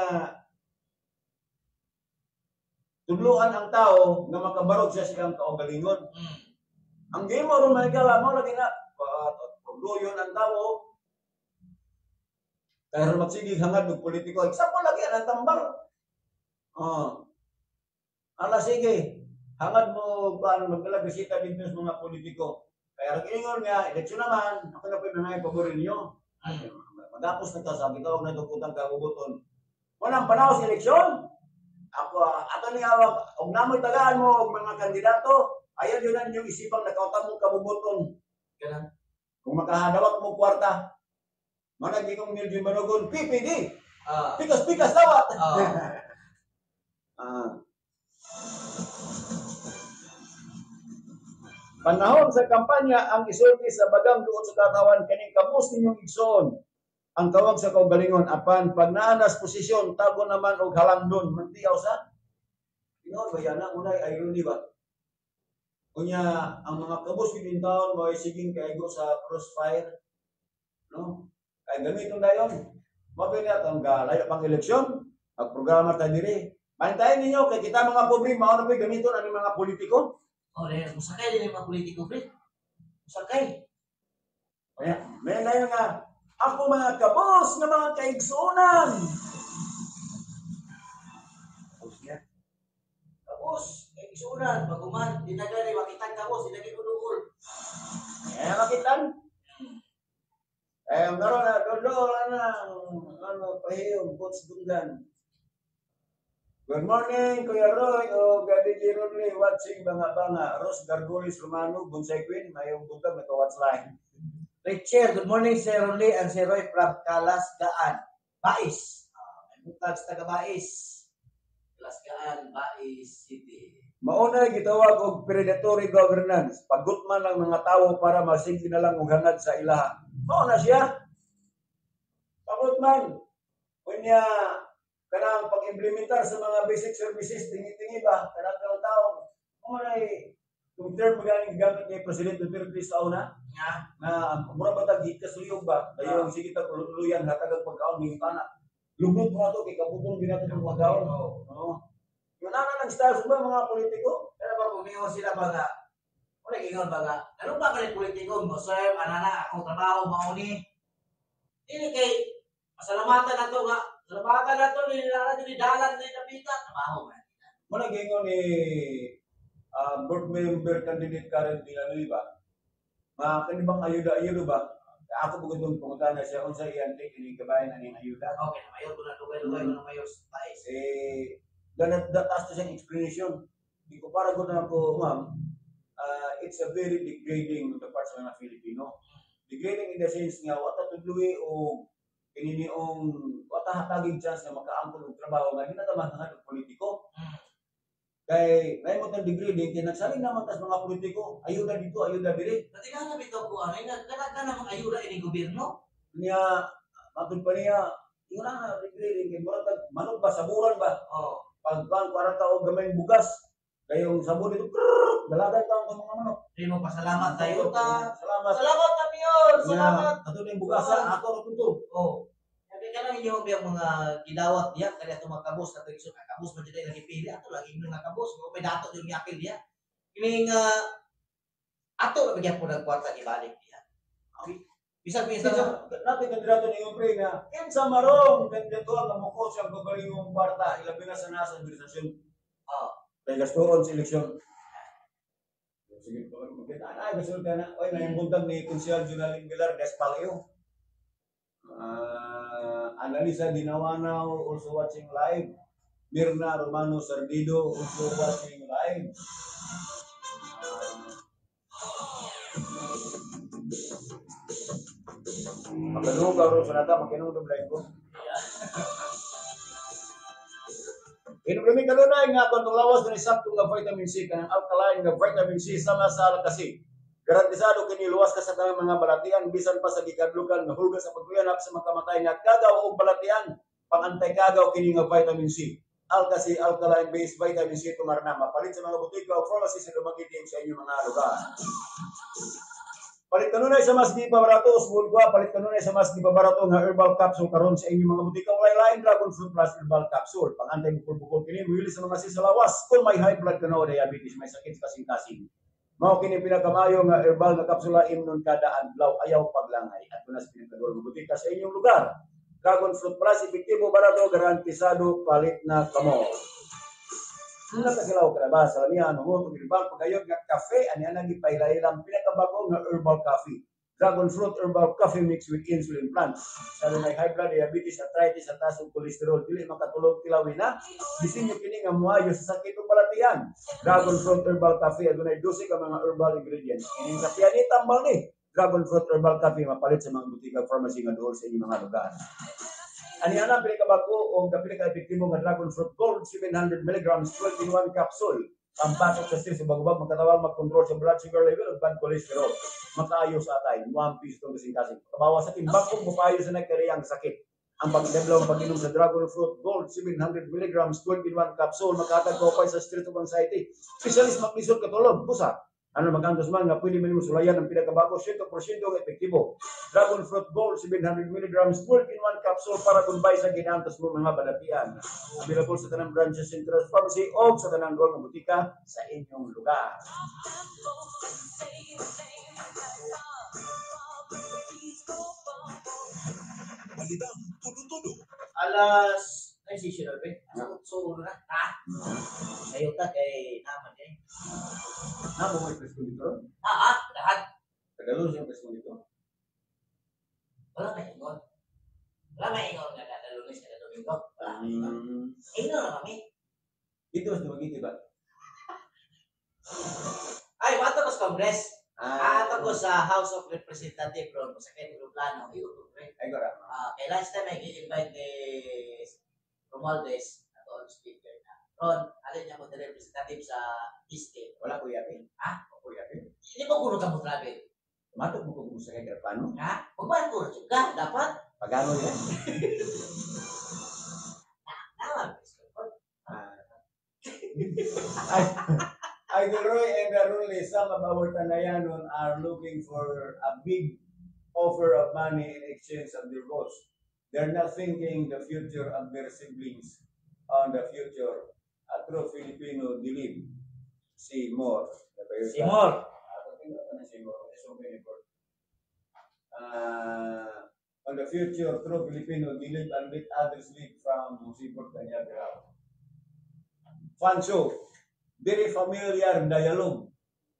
tudloan ang tao nga makabarog siya sa iyang kaugalingon. Ang gimo ron mga higala, mao lagi na tudloyon ang tao. Kaya ron magsigig hangad og politiko. Example lagi ang tambal. Oh. Ala sige, hangad mo paano magdala bisita dito sa mga politiko. Kaya ron ingon nga eleksyon naman, ako na po'y mga pabor ninyo. Matapos na ka, sabi ko, huwag na tukutan kagubuton. Walang panahon sa eleksyon. Ako, ato ni awag, og namoy tagaan mo og mga kandidato, ayaw yun ang inyong isipang nakautang mong kabubuton. Ganun. Kung makahadawat mo kwarta, managing kong Nilvin Manogon, PPD! Pikas-pikas dawat! Panahon sa kampanya, ang isulti sa bagang duot sa katawan, kaning kabus ninyong igsoon. Ang tawag sa kaugalingon, apan pag naanas posisyon, tago naman og halangdon, mantiyaw sa? Tinuod ba yan na? Unay, irony ba? Unya, ang mga kabus yun taon, may siging kaigo sa crossfire. No? Kaya gamiton na yun. Mabili at ang layo pang eleksyon, magprograma tayo diri. Bantayan ninyo, kay kita mga pobre, mao na po'y gamiton ang mga politiko. Oh, dahil musakay din yung mga politiko, pre. Musakay. Kaya, may layo nga, ako mga kabos nga mga kaigsuonan. Kabos niya. Kabos, kaigsuonan, baguman, di na gani, makitang kabos, di na gani uduol. Eh, makitan. Eh, ang garo na, dodo na, ano, pahiyong, Coach Dunggan. Good morning, Kuya Roy, o DJ Rodley, watching Banga-Banga. Ros Gargulis Romano, Bonsai Queen, mayong buntag, naka-watch line. Richard, good morning, Sir Rodley and Sir Roy from Kalasgaan, Bais. May buntag sa taga Bais. Kalasgaan, Bais City. Mauna gitawag og predatory governance. Pagutman ang mga tawo para masigi na lang og hangad sa ilaha. Mauna siya. Pagutman. Unya kanang pag-implementar sa mga basic services tingi-tingi ba kanang kanang tao. Mauna kung term magaling gigamit ni President Duterte sa una, na mura ba tag gikas luyog ba? Dayon sige tag uluyan hatag ang pagkaon ni kana. Lugot mo ato kay kabutong binato ng pagkaon. Oo. Yun na nang style sa mga politiko. Pero ba pumingon sila ba nga? Wala ingon ba nga? Ano ba kanang politiko mo sir, anana akong trabaho mauni. Dili kay pasalamatan nato nga, salamatan nato ni nila ni dalan ni napita trabaho man. Muna gingon ni board member candidate Karen Villanueva. Mga kanibang ayuda-ayuda ba? Ako bukod doon pumunta na siya unsa iyang take ini kabayan aning ayuda. Okay, na mayor ko na dugay-dugay ko na mayor sa Bais. Ganat taas to siyang explanation. Di ko para ko na ako, ma'am. It's a very degrading on the part sa mga Filipino. Degrading in the sense nga wata tudloy o kininiong wata hatagig chance nga makaangkon og trabaho nga di na ta mahangad og politiko. Kay naay mo tang degrading kay nagsaling naman tas mga politiko, ayuda dito, ayuda diri. Natingala bitaw ko ano, nga namang ayuda ini gobyerno. Niya matud pa niya, ingon na degrading kay murag tag manok ba saburan ba? Oh. Pagkuan para ka og gamay bugas. Kayong sabon dito, krrrr, dalagan ka ang mga manok. Di mo pasalamat tayo ta. Salamat. Salamat kami yun. Salamat. Ato na yung bugasa, ako ra to. Oh. Kaya ka lang inyong biyang mga gidawat diya, kaya ito mga kabos, ato yung kabos, man dyan lagi pili, ato lagi yung mga kabos, may dato yung yapil diya. Kining, ato na bigyan po ng kwarta ibalik diya. Okay. Bisag Bisa natin kandidato ni yung pre nga, kinsa marong kandidato ang muko siyang kagalingong kwarta, ilabi na sa nasa administrasyon. Kay gastoon sa eleksyon. Sige, magkita na, ay, gasul ka na. Oy, ngayong buntag ni Konsyal Junalin Villar, Despalio. Analisa Dinawanaw, also watching live. Mirna Romano Sardido, also watching live. Magalugaw ro sa nata, makinong live ko. Inuglami kanunay nga kung lawas na sakto nga vitamin C kanang alkaline nga vitamin C sama sa Alka-C. Garantisado kini luwas ka sa tanang mga balatian bisan pa sa gikadlukan nga hulga sa pagkuyanap sa makamatay nga kagaw og balatian. Pang-antay kagaw kini nga vitamin C. Alka-C alkaline based vitamin C tumarna mapalit sa mga butika o pharmacy sa Dumaguete sa inyong mga lugar. Palit kanunay sa mas di pa barato, usbol ko, palit kanunay sa mas di pa barato nga herbal capsule karon sa inyong mga butika. Walay lain, Dragon Fruit Plus herbal capsule. Pang-antay bukol-bukol kini, muhili sa mga sa lawas. Kung may high blood ka na o diabetes, may sakit sa kasing-kasing. Mao kini pinakamayo nga herbal nga kapsula imnon kada adlaw, ayaw paglangay. At tunas pinakadol nga butika sa inyong lugar. Dragon Fruit Plus, epektibo, barato, garantisado, palit na kamo. Nakakilaw ka na ba sa lamihan, humutong herbal, pagayod nga kafe, ani ang gipailaylang pinakabago nga herbal coffee. Dragon Fruit Herbal Coffee mixed with insulin plants. Sa may high blood, diabetes, arthritis, at taas ng kolesterol, dili makatulog kilawin na. Disinyo kini nga muayo sa sakit ug balatian. Dragon Fruit Herbal Coffee adunay 12 ka mga herbal ingredients. Kining kape ni tambal ni. Dragon Fruit Herbal Coffee mapalit sa mga butika pharmacy nga duol sa inyong mga lugar. Ani ana pinakabago o pinaka-epektibo nga Dragon Fruit Gold 700 mg 12 in 1 capsule. Pampatok sa stress, ubag-ubag, magkatawag, mag-control sa blood sugar level ug bad cholesterol. Makaayo sa atay, 1 piece itong kasing-kasing. Kabawa sa timbang kung bupayo sa nagkariyang sakit. Ang pag-develop pag-inom sa Dragon Fruit Gold 700 mg 12 in 1 capsule, makahatag kaupay sa stress ug anxiety. Specialist maglisod katulog, busa. Ano magantos man nga pwede man mo sulayan ang pinakabago 100% ang epektibo. Dragon Fruit Gold 700 mg 12 in 1 capsule para gunbay sa ginantos mo mga balatian. Available sa tanang branches Central Pharmacy o sa tanang gold nga butika sa inyong lugar. Balitang tudo-tudo. Alas, ay, session na ba? So, na. Ha? Sayo ta kay naman eh. Namo mo presko dito? Ah, lahat. Tagalog siyang presko dito. Wala may ingon. Wala may ingon nga kada Lunes, kada Domingo. Wala may ingon. Ingon na kami. Dito mas Dumaguete ba? Ay, wato ko sa Congress. Ato ko sa House of Representatives ron, sa kay plano, iuto pre. Ay gora. Kay last time ay gi-invite ni Romualdez ato ang speaker na. Ron, alin niya ko the representative sa district. Wala ko yapin. Ha? Wala ko yapin. Hindi mo kuno ka mo travel. Tumatok mo kung sa kay plano. Ha? Pagbahan ko ka dapat. Pagano yan. Naman. Idol Roy and Arunli, some of our Tanayanon are looking for a big offer of money in exchange of their votes. They're not thinking the future of their siblings on the future. A true Filipino believe. See more. See more. See more. On the future, true Filipino believe and let others live from Musibot Kanya. Fanso, very familiar dialogue.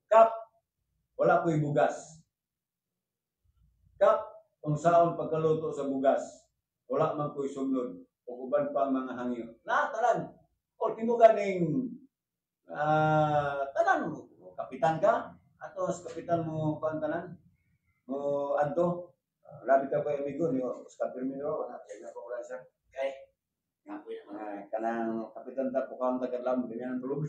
Kap, wala ko'y bugas. Kap, kung saon pagkaluto sa bugas, wala man ko'y sumlod. O uban pa ang mga hangyo. Na, tanan. Ultimo ganing, tanan, kapitan ka. Atos, kapitan mo, kuan tanan. Mo, adto. Labi ka ko amigo, niyo, Oscar Firmino, wala, kaya na ko wala siya. Okay. Kanang kapitan ta pukaon ta kadlam ganyan ang tulog.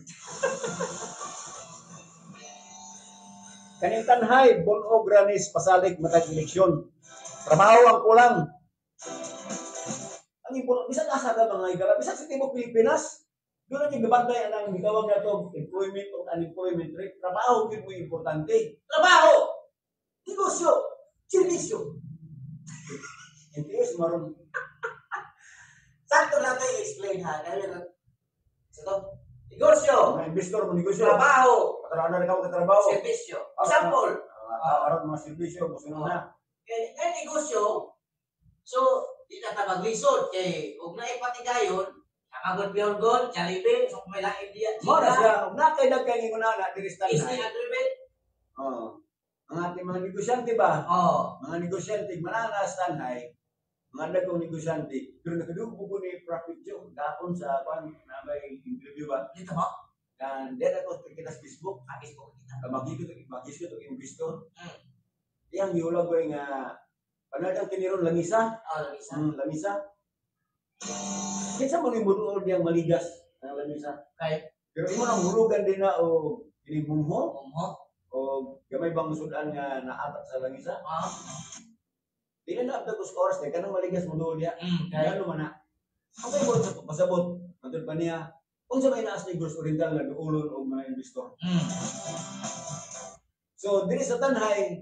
Kaning tanhay bonog ranis pasalig matag eleksyon. Trabaho ang kulang. Ang impo bisan asa ka mga igala, bisan sa tibuok Pilipinas, doon ang gibantay anang gitawag nato employment o unemployment rate. Trabaho gyud mo importante. Trabaho, negosyo, serbisyo. NTS maron. Sakto na tayo i-explain ha. Kaya so, negosyo, Mga investor mo negosyo. Trabaho, Katarana na ka trabaho. Serbisyo. Example. Aron mga serbisyo musunod na. Kay negosyo, so di na ta maglisod kay ug naipatigayon, kamagod piyon gon, Jollibee, so may lain diya. Mo na siya, ug na kay dagkang ingon na diri sa Is the agreement? Oo. Ang ating mga negosyante ba? Oo. Mga negosyante mananas tanhay. Mga dagkong negosyante, pero nakadugbo ko ni Prophet Joe gapon sa kwan na may interview ba? Dito mo? Kan dito ko kita sa Facebook, Ah, Facebook kita. Magigito to investor. Iyang gihulag ko nga panagang kiniron langisa. Oh, langisa. Langisa. Kinsa mo ni muduol diyang maligas Ang lamisa. Kay Pero imo nang hulugan din na o kining mungho umho. o gamay bang sudan nga naatak sa langisa. Ah. Di na naabtag us oras kay kanang maligas mo doon niya. Kay Ano man na. Ang may sa pasabot, matod pa niya. Unsa may naas Negros Oriental nga duulon og mga investor. So diri sa Tanhay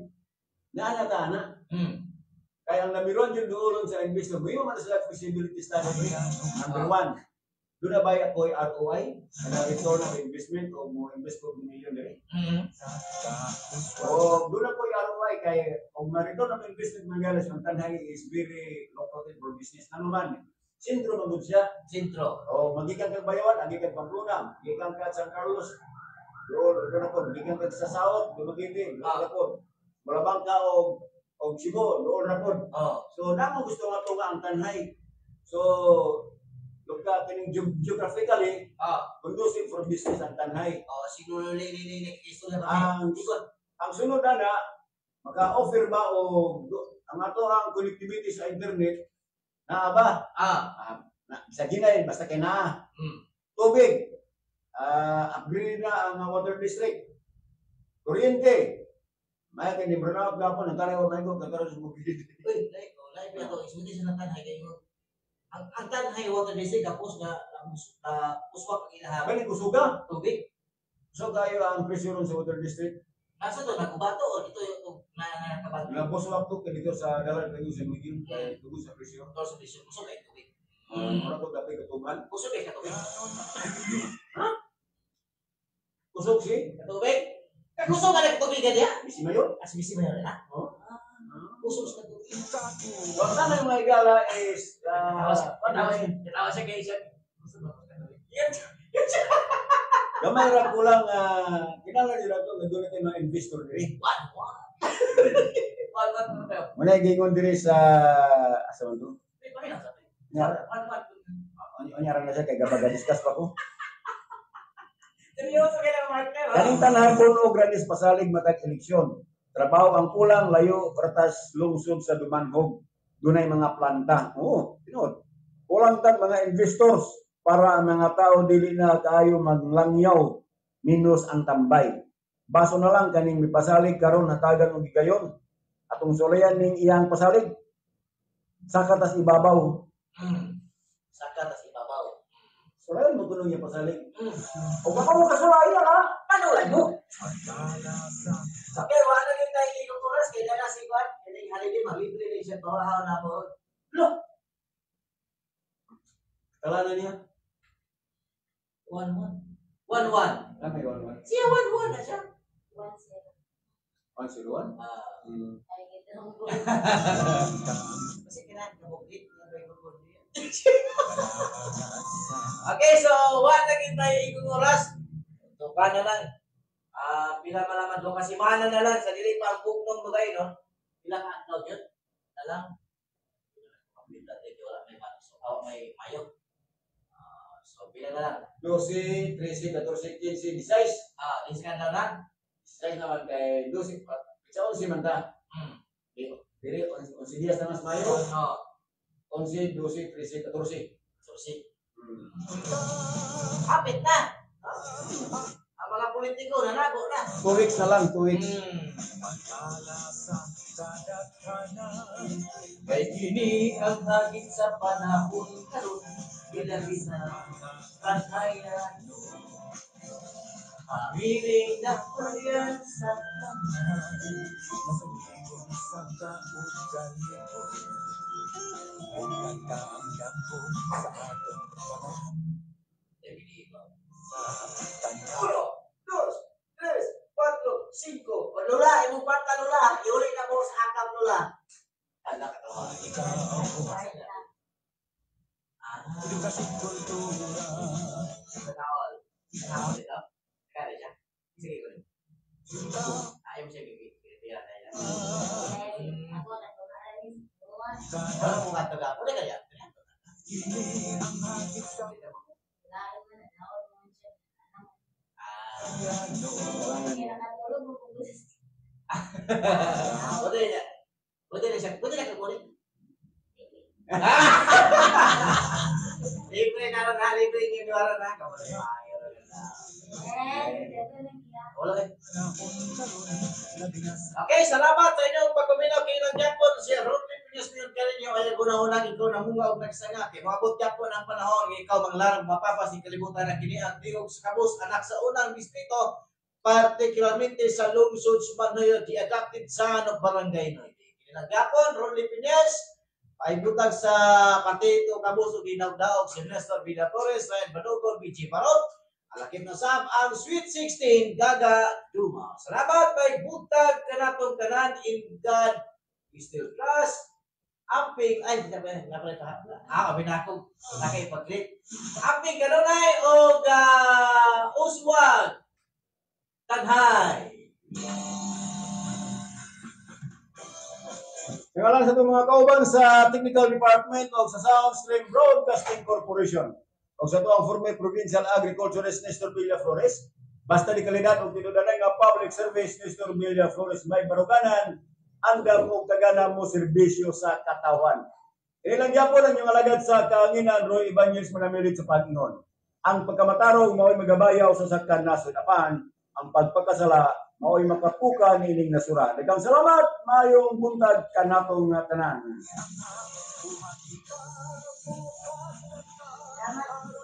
naa na ta na. Kaya ang namiron yung duulon sa investor, mo man sila feasibility study. Number one, doon na ba ako'y ROI? Kana return of investment o mo invest ko million diri? O doon na ko'y ROI kay og ma-return of investment man galas ang Tanhay is very lucrative for business. Ano man? Sentro man gud siya. Sentro. O magikan kag Bayawan, agikan Pamplona, gikan ka San Carlos. Doon doon ako, gikan ka sa South, Dumaguete, doon na po. Malabang ka og Cebu, doon na po. Oh. So namo gusto nga to nga ang Tanhay. So luka kining geographically conducive for business ang Tanhay. Oh, siguro ni ni ni istorya ba? Ang sunod na maka-offer ba o ang ato ang connectivity sa internet naa ba? Na, sa ginay basta kay naa. Tubig. Upgrade na ang water district. Kuryente. May kay ni Brunao gapon ang tanay wa may ko kagaron sa bukid. Uy, like, oh, like to ismiti sa Tanhay kayo. Ang Tanhay Water District kapos na uswak ang ilahang. Bali kusuga tubig. So kayo ang pressure sa water district. Nasa to nagkubato o dito yung na nakabato. Nabuswak to kay dito sa dalan kayo sa Miguel kay tugod sa pressure. Tugod sa pressure kusog kay tubig. Mura ko dapay katuban. Kusog kay katubig. Ha? Kusog si katubig? Kakusog ka tubig ka diya? Bisi mayo? As bisi mayo na? Oh. Kusog sa tubig. So, ang tanang mga igala is Tawa siya kay siya. Gamay ra kulang kinahanglan nila to nga doon natin mga investor diri. One one. One one. Muna gingon diri sa asa man to? One one. Unya ra na siya kay gabaga discuss pa ko. Seryoso kay lang partner. Kaning tanan puno gratis pasalig matag eleksyon. Trabaho ang kulang layo ratas lungsod sa Dumanhog. Dunay mga planta. Oo, tinuod. Kulang tag mga investors para ang mga tao dili na kaayo maglangyaw minus ang tambay. Baso na lang kaning mipasalig karon hatagan og gigayon. Atong sulayan ning iyang pasalig. Saka tas ibabaw. Saka tas ibabaw. Sulayan mo kuno iyang pasalig. O baka mo kasulaya ha. Panulan mo. Okay, wala na gyud tayo ikong oras kay dala si Kwan. Kini halili malibre ni siya bawahaw na mo. Lo. Tala na niya. 1-1. 1-1. Ah, may 1-1. Siya 1-1 na siya. 1-0. 1-0-1? Ay, ito ang goal. Kasi kailangan kabukit. Okay, so wala na gyud tayo ikong oras. Tuka na lang. Pila malaman do kasi mana na lang sa dili pa ang bugtong mo tayo, no? Pila ka adlaw yun? Na lang. Wala may so, may mayo. So pila na lang? 12, 13, 14, 15, 16. 16 ka na lang? 16 naman kay 12, sa 11 man ta. Dili 11 dias na mas mayo. 11, 12, 13, 14. 14. Kapit na. Ang mga politiko nanago na. 2 weeks na lang, 2 weeks. Kay kini ang hagit sa panahon karon bilang sa kanhayan. Pamiling na yan sa tanan. Uno, dos, tres, cuatro, cinco. O Lula, imong panta Lula. Iuli na mo sa akam Lula. Ala ka tawa. Tawal. Tawal ito. Kaya siya. Sige ko rin. Ayaw mo siya gigit. Tira tayo. Ako na to. Wala mo nga taga. Pwede kaya. Pwede na. Pwede na siya. Pwede na kakulit. Libre na ron ha, libre inyo ron ha. Kamu na. Wala kayo. Okay, salamat sa inyong pagpaminaw kay ilang gyapon si Rodney Piñas Mion kaninyo ay gunahunang ikaw namunga og nagsanga kay moabot gyapon ang panahon nga ikaw manglarang mapapas ning kalibutan na kini ang tingog sa kabus anak sa unang distrito, particularmente sa lungsod sa Manoyo, the adopted son of Barangay Noy. Kini lang gyapon Rodney Piñas paibutag sa partido kabus ug ginawdaog si Nestor Villaflores, Ryan Banugon, BG Parot. Alakip na sab ang Sweet 16 Gaga Duma. Salamat may buntag kanatong tanan. In God we still trust. Amping ay di na ba na pala ito. Ah, abi na ako nakipag-greet. Amping kanunay og uswag taghay. Ngalan sa itong mga kauban sa Technical Department o sa Soundstream Broadcasting Corporation. O sa ito ang former Provincial Agriculturist Nestor Villaflores. Basta di kalidad o tinudanay nga public service Nestor Villaflores may baruganan, andam o tagana mo serbisyo sa katawan. Ilang gyapon ang inyong alagad sa kaanginan, Roy Ibanez, manamilit sa Panginoon. Ang pagkamatarong mao'y magabayaw sa sakkan nasod apan, ang pagpakasala mao'y makapuka niining nasura. Daghang salamat, maayong buntag kanatong tanan. Salamat.